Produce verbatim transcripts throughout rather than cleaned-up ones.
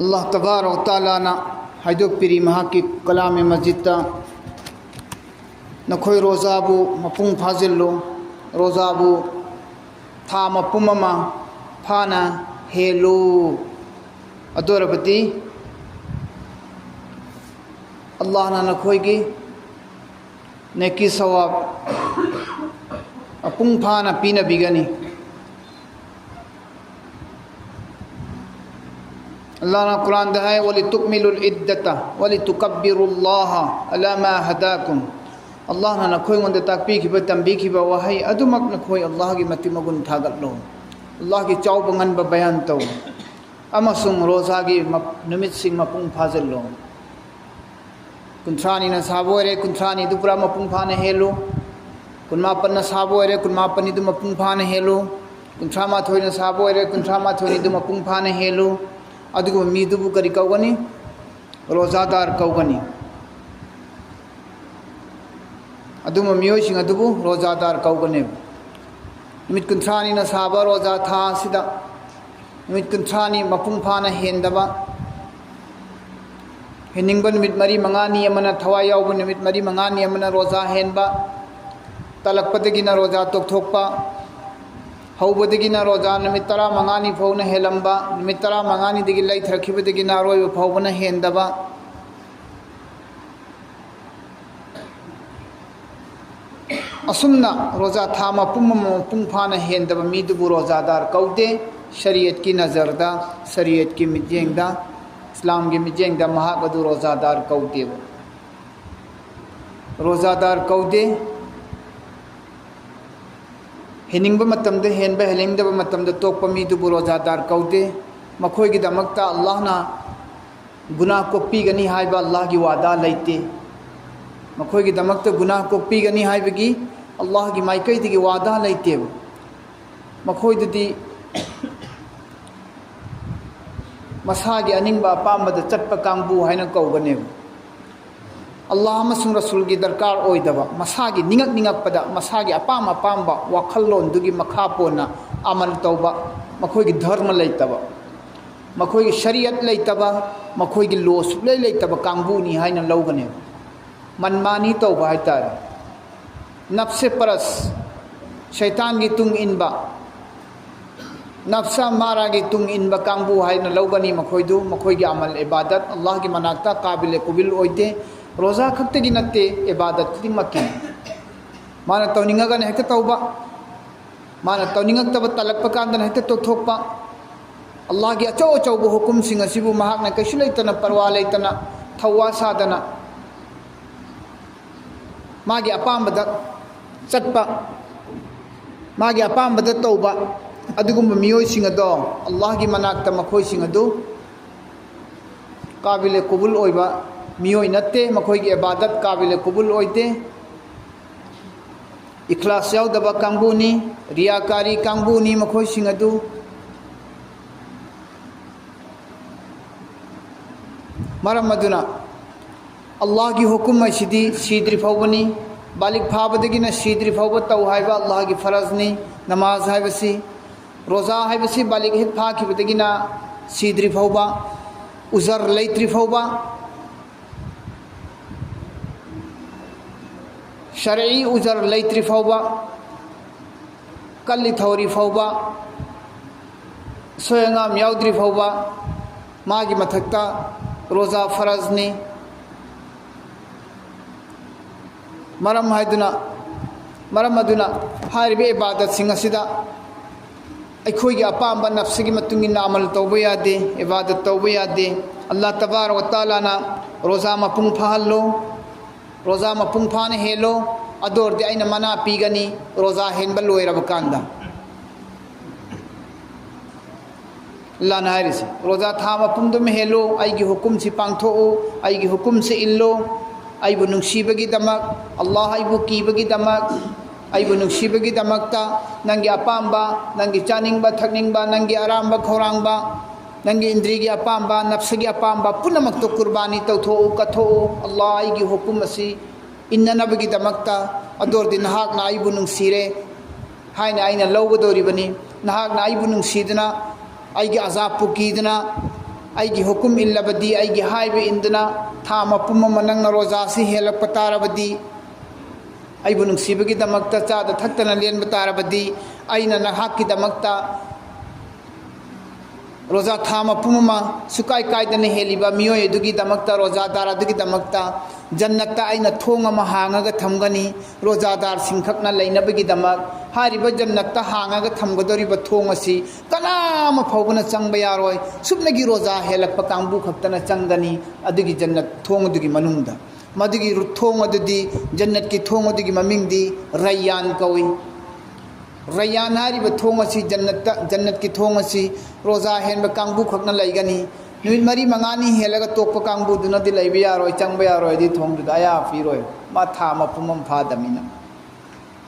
ꯑꯜꯂꯥꯍ ꯇꯕꯥꯔꯛ ꯇꯥꯂꯥꯅ ꯍꯥꯏꯗꯣꯛꯄꯤꯔꯤ ꯃꯍꯥꯛꯀꯤ ꯀꯂꯥꯃꯦ ꯃꯖꯤꯗꯇ, "ꯅꯈꯣꯏ ꯔꯣꯖꯥꯕꯨ ꯃꯄꯨꯡ ꯐꯥꯖꯤꯜꯂꯨ, ꯔꯣꯖꯥꯕꯨ ꯊꯥ ꯃꯄꯨꯝ ꯑꯃ ꯐꯥꯅ ꯍꯦꯜꯂꯨ꯫ ꯑꯗꯨ ꯑꯣꯏꯔꯕꯗꯤ ꯑꯜꯂꯥꯍꯅ ꯅꯈꯣꯏꯒꯤ ꯅꯦꯀꯤ ꯁꯋꯥꯕ ꯃꯄꯨꯡ ꯐꯥꯅ ꯄꯤꯅꯕꯤꯒꯅꯤ꯫" ꯑꯜꯂꯥꯍꯅ ꯀꯨꯔꯥꯟꯗ ꯍꯥꯏ, "ولتكملوا العدة ولتكبروا الله على ما هداكم꯫" ꯑꯜꯂꯥꯍꯅ ꯅꯈꯣꯏꯉꯣꯟꯗ ꯇꯥꯛꯄꯤꯈꯤꯕ, ꯇꯝꯕꯤꯈꯤꯕ ꯋꯥꯍꯩ ꯑꯗꯨꯃꯛ ꯅꯈꯣꯏ ꯑꯜꯂꯥꯍꯒꯤ ꯃꯇꯤꯛ ꯃꯒꯨꯟ ꯊꯥꯒꯠꯂꯨ꯫ ꯑꯜꯂꯥꯍꯒꯤ ꯆꯥꯎꯕ ꯉꯟꯕ ꯕꯌꯥꯟ ꯇꯧ꯫ ꯑꯃꯁꯨꯡ ꯔꯣꯖꯥꯒꯤ ꯃꯞ-, ꯅꯨꯃꯤꯠꯁꯤꯡ ꯃꯄꯨꯡ ꯐꯥꯖꯤꯜꯂꯨ꯫ ꯀꯨꯟꯊ꯭ꯔꯥꯅꯤꯅ ꯁꯥꯕ ꯑꯣꯏꯔꯦ, ꯀꯨꯟꯊ꯭ꯔꯥꯅꯤꯗꯨ ꯄꯨꯔꯥ ꯃꯄꯨꯡ ꯐꯥꯅ ꯍꯦꯜꯂꯨ꯫ ꯀꯨꯟꯃꯥꯄꯟꯅ ꯁꯥꯕ ꯑꯣꯏꯔꯦ, ꯀꯨꯟꯃꯥꯄꯟꯅꯤꯗꯨ ꯃꯄꯨꯡ ꯐꯥꯅ ꯍꯦꯜꯂꯨ꯫ ꯀꯨꯟꯊ꯭ꯔꯥ ꯃꯥꯊꯣꯏꯅ ꯁꯥꯕ ꯑꯣꯏꯔꯦ, ꯀꯨꯟꯊ꯭ꯔꯥ ꯃꯥꯊꯣꯏꯅꯤꯗꯨ ꯃꯄꯨꯡ ꯐꯥꯅ ꯍꯦꯜꯂꯨ꯫ ꯑꯗꯨꯒꯨꯝꯕ ꯃꯤꯗꯨꯕꯨ ꯀꯔꯤ ꯀꯧꯒꯅꯤ? ꯔꯣꯖꯥꯗꯥꯔ ꯀꯧꯒꯅꯤ꯫ ꯑꯗꯨꯒꯨꯝꯕ ꯃꯤꯑꯣꯏꯁꯤꯡ ꯑꯗꯨꯕꯨ ꯔꯣꯖꯥꯗꯥꯔ ꯀꯧꯒꯅꯦꯕ꯫ ꯅꯨꯃꯤꯠ ꯀꯨꯟꯊ꯭ꯔꯥꯅꯤꯅ ꯁꯥꯕ ꯔꯣꯖꯥ ꯊꯥ ꯑꯁꯤꯗ ꯅꯨꯃꯤꯠ ꯀꯨꯟꯊ꯭ꯔꯥꯅꯤ ꯃꯄꯨꯡ ꯐꯥꯅ ꯍꯦꯟꯗꯕ, ꯍꯦꯟꯅꯤꯡꯕ ꯅꯨꯃꯤꯠ ꯃꯔꯤ ꯃꯉꯥꯅꯤ ꯑꯃꯅ, ꯊꯋꯥꯏ ꯌꯥꯎꯕ ꯅꯨꯃꯤꯠ ꯃꯔꯤ ꯃꯉꯥꯅꯤ ꯑꯃꯅ ꯔꯣꯖꯥ ꯍꯦꯟꯕ, ꯇꯜꯂꯛꯄꯗꯒꯤꯅ ꯔꯣꯖꯥ ꯇꯣꯛꯊꯣꯛꯄ, ꯍꯧꯕꯗꯒꯤꯅ ꯔꯣꯖꯥ ꯅꯨꯃꯤꯠ ꯇꯔꯥꯃꯉꯥꯅꯤ ꯐꯥꯎꯅ ꯍꯦꯜꯂꯝꯕ, ꯅꯨꯃꯤꯠ ꯇꯔꯥꯃꯉꯥꯅꯤꯗꯒꯤ ꯂꯩꯊꯔꯛꯈꯤꯕꯗꯒꯤꯅ ꯑꯔꯣꯏꯕ ꯐꯥꯎꯕꯅ ꯍꯦꯟꯗꯕ, ꯑꯁꯨꯝꯅ ꯔꯣꯖꯥ ꯊꯥ ꯃꯄꯨꯝ ꯑꯃ ꯃꯄꯨꯡ ꯐꯥꯅ ꯍꯦꯟꯗꯕ ꯃꯤꯗꯨꯕꯨ ꯔꯣꯖꯥꯗꯥꯔ ꯀꯧꯗꯦ꯫ ꯁꯔꯤꯌꯠꯀꯤ ꯅꯖꯔꯗ, ꯁꯔꯤꯌꯠꯀꯤ ꯃꯤꯠꯌꯦꯡꯗ, ꯏꯁꯂꯥꯝꯒꯤ ꯃꯤꯠꯌꯦꯡꯗ ꯃꯍꯥꯛ ꯑꯗꯨ ꯔꯣꯖꯥꯗꯥꯔ ꯀꯧꯗꯦꯕ꯫ ꯔꯣꯖꯥꯗꯥꯔ ꯀꯧꯗꯦ꯫ ꯍꯦꯟꯅꯤꯡꯕ ꯃꯇꯝꯗ ꯍꯦꯟꯕ, ꯍꯦꯟꯅꯤꯡꯗꯕ ꯃꯇꯝꯗ ꯇꯣꯛꯄ ꯃꯤꯗꯨꯕꯨ ꯔꯣꯖꯥꯗꯥꯔ ꯀꯧꯗꯦ꯫ ꯃꯈꯣꯏꯒꯤꯗꯃꯛꯇ ꯑꯜꯂꯥꯍꯅ ꯒꯨꯅꯥꯍ ꯀꯣꯛꯄꯤꯒꯅꯤ ꯍꯥꯏꯕ ꯑꯜꯂꯥꯍꯒꯤ ꯋꯥꯗꯥ ꯂꯩꯇꯦ꯫ ꯃꯈꯣꯏꯒꯤꯗꯃꯛꯇ ꯒꯨꯅꯥꯍ ꯀꯣꯛꯄꯤꯒꯅꯤ ꯍꯥꯏꯕꯒꯤ ꯑꯜꯂꯥꯍꯒꯤ ꯃꯥꯏꯀꯩꯗꯒꯤ ꯋꯥꯗꯥ ꯂꯩꯇꯦꯕ꯫ ꯃꯈꯣꯏꯗꯨꯗꯤ ꯃꯁꯥꯒꯤ ꯑꯅꯤꯡꯕ ꯑꯄꯥꯝꯕꯗ ꯆꯠꯄ ꯀꯥꯡꯕꯨ ꯍꯥꯏꯅ ꯀꯧꯒꯅꯦꯕ꯫ ꯑꯜꯂꯥꯍ ꯑꯃꯁꯨꯡ ꯔꯁꯨꯜꯒꯤ ꯗꯔꯀꯥꯔ ꯑꯣꯏꯗꯕ, ꯃꯁꯥꯒꯤ ꯅꯤꯡꯉꯛ ꯅꯤꯡꯉꯛꯄꯗ, ꯃꯁꯥꯒꯤ ꯑꯄꯥꯝ ꯑꯄꯥꯝꯕ ꯋꯥꯈꯜꯂꯣꯟꯗꯨꯒꯤ ꯃꯈꯥ ꯄꯣꯟꯅ ꯑꯃꯜ ꯇꯧꯕ, ꯃꯈꯣꯏꯒꯤ ꯙꯔꯃ ꯂꯩꯇꯕ, ꯃꯈꯣꯏꯒꯤ ꯁꯔꯤꯌꯠ ꯂꯩꯇꯕ, ꯃꯈꯣꯏꯒꯤ ꯂꯣ ꯁꯨꯛꯂꯩ ꯂꯩꯇꯕ ꯀꯥꯡꯕꯨꯅꯤ ꯍꯥꯏꯅ ꯂꯧꯒꯅꯦꯕ꯫ ꯃꯟꯃꯥꯅꯤ ꯇꯧꯕ ꯍꯥꯏꯇꯥꯔꯦ꯫ ꯅꯞꯁꯦ ꯄꯔꯁ, ꯁꯩꯇꯥꯟꯒꯤ ꯇꯨꯡ ꯏꯟꯕ, ꯅꯞꯁ ꯃꯥꯔꯥꯒꯤ ꯇꯨꯡ ꯏꯟꯕ ꯀꯥꯡꯕꯨ ꯍꯥꯏꯅ ꯂꯧꯒꯅꯤ ꯃꯈꯣꯏꯗꯨ꯫ ꯃꯈꯣꯏꯒꯤ ꯑꯃꯜ ꯏꯕꯥꯗꯠ ꯑꯜꯂꯥꯍꯒꯤ ꯃꯅꯥꯛꯇ ꯀꯥꯕꯤꯂꯦ ꯀꯨꯕꯤꯜ ꯑꯣꯏꯗꯦ꯫ ꯔꯣꯖꯥ ꯈꯛꯇꯒꯤ ꯅꯠꯇꯦ, ꯏꯕꯥꯗꯠ ꯈꯨꯗꯤꯡꯃꯛꯀꯤ꯫ ꯃꯥꯅ ꯇꯧꯅꯤꯡꯉꯒꯅ ꯍꯦꯛꯇ ꯇꯧꯕ, ꯃꯥꯅ ꯇꯧꯅꯤꯡꯉꯛꯇꯕ ꯇꯜꯂꯛꯄ ꯀꯥꯟꯗꯅ ꯍꯦꯛꯇ ꯇꯣꯛꯊꯣꯛꯄ꯫ ꯑꯜꯂꯥꯍꯒꯤ ꯑꯆꯧ ꯑꯆꯧꯕ ꯍꯨꯀꯨꯝꯁꯤꯡ ꯑꯁꯤꯕꯨ ꯃꯍꯥꯛꯅ ꯀꯩꯁꯨ ꯂꯩꯇꯅ, ꯄꯔꯋꯥ ꯂꯩꯇꯅ, ꯊꯧꯋꯥ ꯁꯥꯗꯅ, ꯃꯥꯒꯤ ꯑꯄꯥꯝꯕꯗ ꯆꯠꯄ, ꯃꯥꯒꯤ ꯑꯄꯥꯝꯕꯗ ꯇꯧꯕ, ꯑꯗꯨꯒꯨꯝꯕ ꯃꯤꯑꯣꯏꯁꯤꯡ ꯑꯗꯣ, ꯑꯜꯂꯥꯍꯒꯤ ꯃꯅꯥꯛꯇ ꯃꯈꯣꯏꯁꯤꯡ ꯑꯗꯨ ꯀꯥꯕꯤꯂꯦ ꯀꯨꯕꯨꯜ ꯑꯣꯏꯕ ꯃꯤꯑꯣꯏ ꯅꯠꯇꯦ꯫ ꯃꯈꯣꯏꯒꯤ ꯏꯕꯥꯗꯠ ꯀꯥꯕꯤꯂꯦ ꯀꯨꯕꯨꯜ ꯑꯣꯏꯗꯦ꯫ ꯏꯈ꯭ꯂꯥꯁ ꯌꯥꯎꯗꯕ ꯀꯥꯡꯕꯨꯅꯤ, ꯔꯤꯌꯥꯀꯥꯔꯤ ꯀꯥꯡꯕꯨꯅꯤ ꯃꯈꯣꯏꯁꯤꯡ ꯑꯗꯨ꯫ ꯃꯔꯝ ꯑꯗꯨꯅ ꯑꯜꯂꯥꯍꯒꯤ ꯍꯨꯀꯨꯝ ꯑꯁꯤꯗꯤ ꯁꯤꯗ꯭ꯔꯤ ꯐꯥꯎꯕꯅꯤ꯫ ꯕꯥꯂꯤꯛ ꯐꯥꯕꯗꯒꯤꯅ ꯁꯤꯗ꯭ꯔꯤ ꯐꯥꯎꯕ ꯇꯧ ꯍꯥꯏꯕ ꯑꯜꯂꯥꯍꯒꯤ ꯐꯔꯖꯅꯤ꯫ ꯅꯃꯥꯖ ꯍꯥꯏꯕꯁꯤ, ꯔꯣꯖꯥ ꯍꯥꯏꯕꯁꯤ ꯕꯥꯂꯤꯛ ꯍꯦꯛ ꯐꯥꯈꯤꯕꯗꯒꯤꯅ ꯁꯤꯗ꯭ꯔꯤ ꯐꯥꯎꯕ, ꯎꯖꯔ ꯂꯩꯇ꯭ꯔꯤ ꯐꯥꯎꯕ, ꯁꯔꯏ ꯎꯖꯔ ꯂꯩꯇ꯭ꯔꯤ ꯐꯥꯎꯕ, ꯀꯜꯂꯤ ꯊꯧꯔꯤ ꯐꯥꯎꯕ, ꯑꯁꯣꯏ ꯑꯉꯥꯝ ꯌꯥꯎꯗ꯭ꯔꯤ ꯐꯥꯎꯕ ꯃꯥꯒꯤ ꯃꯊꯛꯇ ꯔꯣꯖꯥ ꯐꯔꯖꯅꯤ꯫ ꯃꯔꯝ ꯍꯥꯏꯗꯨꯅ, ꯃꯔꯝ ꯑꯗꯨꯅ ꯍꯥꯏꯔꯤꯕ ꯏꯕꯥꯗꯠꯁꯤꯡ ꯑꯁꯤꯗ ꯑꯩꯈꯣꯏꯒꯤ ꯑꯄꯥꯝꯕ ꯅꯞꯁꯒꯤ ꯃꯇꯨꯡ ꯏꯟꯅ ꯑꯃꯜ ꯇꯧꯕ ꯌꯥꯗꯦ, ꯏꯕꯥꯗꯠ ꯇꯧꯕ ꯌꯥꯗꯦ꯫ ꯑꯜꯂꯥꯍ ꯇꯕꯥꯔꯛ ꯋ ꯇꯥꯂꯥꯅ ꯔꯣꯖꯥ ꯃꯄꯨꯡ ꯐꯥꯍꯜꯂꯣ, ꯔꯣꯖꯥ ꯃꯄꯨꯡ ꯐꯥꯅ ꯍꯦꯜꯂꯣ, ꯑꯗꯨ ꯑꯣꯏꯔꯗꯤ ꯑꯩꯅ ꯃꯅꯥ ꯄꯤꯒꯅꯤ ꯔꯣꯖꯥ ꯍꯦꯟꯕ ꯂꯣꯏꯔꯕ ꯀꯥꯟꯗ꯫ ꯑꯜꯂꯥꯍꯅ ꯍꯥꯏꯔꯤꯁꯦ, ꯔꯣꯖꯥ ꯊꯥ ꯃꯄꯨꯝꯗꯨꯃ ꯍꯦꯜꯂꯨ, ꯑꯩꯒꯤ ꯍꯨꯀꯨꯝꯁꯤ ꯄꯥꯡꯊꯣꯛꯎ, ꯑꯩꯒꯤ ꯍꯨꯀꯨꯝꯁꯤ ꯏꯜꯂꯨ, ꯑꯩꯕꯨ ꯅꯨꯡꯁꯤꯕꯒꯤꯗꯃꯛ, ꯑꯜꯂꯥꯍ ꯑꯩꯕꯨ ꯀꯤꯕꯒꯤꯗꯃꯛ, ꯑꯩꯕꯨ ꯅꯨꯡꯁꯤꯕꯒꯤꯗꯃꯛꯇ ꯅꯪꯒꯤ ꯑꯄꯥꯝꯕ, ꯅꯪꯒꯤ ꯆꯥꯅꯤꯡꯕ ꯊꯛꯅꯤꯡꯕ, ꯅꯪꯒꯤ ꯑꯔꯥꯝꯕ ꯈꯧꯔꯥꯡꯕ, ꯅꯪꯒꯤ ꯏꯟꯗ꯭ꯔꯤꯒꯤ ꯑꯄꯥꯝꯕ, ꯅꯞꯁꯒꯤ ꯑꯄꯥꯝꯕ ꯄꯨꯝꯅꯃꯛꯇꯨ ꯀꯨꯔꯕꯥꯅꯤ ꯇꯧꯊꯣꯛꯎ, ꯀꯠꯊꯣꯛꯎ꯫ ꯑꯜꯂꯥꯍ ꯑꯩꯒꯤ ꯍꯨꯀꯨꯝ ꯑꯁꯤ ꯏꯟꯅꯅꯕꯒꯤꯗꯃꯛꯇ꯫ ꯑꯗꯨ ꯑꯣꯏꯔꯗꯤ ꯅꯍꯥꯛꯅ ꯑꯩꯕꯨ ꯅꯨꯡꯁꯤꯔꯦ ꯍꯥꯏꯅ ꯑꯩꯅ ꯂꯧꯒꯗꯧꯔꯤꯕꯅꯤ꯫ ꯅꯍꯥꯛꯅ ꯑꯩꯕꯨ ꯅꯨꯡꯁꯤꯗꯨꯅ ꯑꯩꯒꯤ ꯑꯖꯥ ꯄꯨꯀꯤꯗꯨꯅ, ꯑꯩꯒꯤ ꯍꯨꯀꯨꯝ ꯏꯜꯂꯕꯗꯤ, ꯑꯩꯒꯤ ꯍꯥꯏꯕ ꯏꯟꯗꯨꯅ ꯊꯥ ꯃꯄꯨꯝ ꯑꯃ ꯅꯪꯅ ꯔꯣꯖꯥꯁꯤ ꯍꯦꯜꯂꯛꯄ ꯇꯥꯔꯕꯗꯤ, ꯑꯩꯕꯨ ꯅꯨꯡꯁꯤꯕꯒꯤꯗꯃꯛꯇ ꯆꯥꯗ ꯊꯛꯇꯅ ꯂꯦꯟꯕ ꯇꯥꯔꯕꯗꯤ, ꯑꯩꯅ ꯅꯍꯥꯛꯀꯤꯗꯃꯛꯇ ꯔꯣꯖꯥ ꯊꯥ ꯃꯄꯨꯝ ꯑꯃ ꯁꯨꯀꯥꯏ ꯀꯥꯏꯗꯅ ꯍꯦꯜꯂꯤꯕ ꯃꯤꯑꯣꯏ ꯑꯗꯨꯒꯤꯗꯃꯛꯇ, ꯔꯣꯖꯥꯗꯥꯔ ꯑꯗꯨꯒꯤꯗꯃꯛꯇ ꯖꯟꯅꯠꯇ ꯑꯩꯅ ꯊꯣꯡ ꯑꯃ ꯍꯥꯡꯉꯒ ꯊꯝꯒꯅꯤ꯫ ꯔꯣꯖꯥꯗꯥꯔꯁꯤꯡꯈꯛꯅ ꯂꯩꯅꯕꯒꯤꯗꯃꯛ ꯍꯥꯏꯔꯤꯕ ꯖꯟꯅꯠꯇ ꯍꯥꯡꯉꯒ ꯊꯝꯒꯗꯧꯔꯤꯕ ꯊꯣꯡ ꯑꯁꯤ ꯀꯅꯥ ꯑꯃ ꯐꯥꯎꯕꯅ ꯆꯪꯕ ꯌꯥꯔꯣꯏ꯫ ꯁꯨꯞꯅꯒꯤ ꯔꯣꯖꯥ ꯍꯦꯜꯂꯛꯄ ꯀꯥꯡꯕꯨ ꯈꯛꯇꯅ ꯆꯪꯒꯅꯤ ꯑꯗꯨꯒꯤ ꯖꯟꯅꯠ ꯊꯣꯡ ꯑꯗꯨꯒꯤ ꯃꯅꯨꯡꯗ꯫ ꯃꯗꯨꯒꯤ ꯔꯨ-, ꯊꯣꯡ ꯑꯗꯨꯗꯤ, ꯖꯟꯅꯠꯀꯤ ꯊꯣꯡ ꯑꯗꯨꯒꯤ ꯃꯃꯤꯡꯗꯤ ꯔꯩꯌꯥꯟ ꯀꯧꯏ꯫ ꯔꯩꯌꯥꯟ ꯍꯥꯏꯔꯤꯕ ꯊꯣꯡ ꯑꯁꯤ ꯖꯟꯅꯠꯇ, ꯖꯟꯅꯠꯀꯤ ꯊꯣꯡ ꯑꯁꯤ ꯔꯣꯖꯥ ꯍꯦꯟꯕ ꯀꯥꯡꯕꯨ ꯈꯛꯅ ꯂꯩꯒꯅꯤ꯫ ꯅꯨꯃꯤꯠ ꯃꯔꯤ ꯃꯉꯥꯅꯤ ꯍꯦꯜꯂꯒ ꯇꯣꯛꯄ ꯀꯥꯡꯕꯨꯗꯨꯅꯗꯤ ꯂꯩꯕ ꯌꯥꯔꯣꯏ, ꯆꯪꯕ ꯌꯥꯔꯣꯏ, ꯑꯗꯨꯒꯤ ꯊꯣꯡꯗꯨꯗ ꯑꯌꯥ ꯄꯤꯔꯣꯏ, ꯃꯥ ꯊꯥ ꯃꯄꯨꯝ ꯑꯃ ꯐꯥꯗꯕꯅꯤꯅ꯫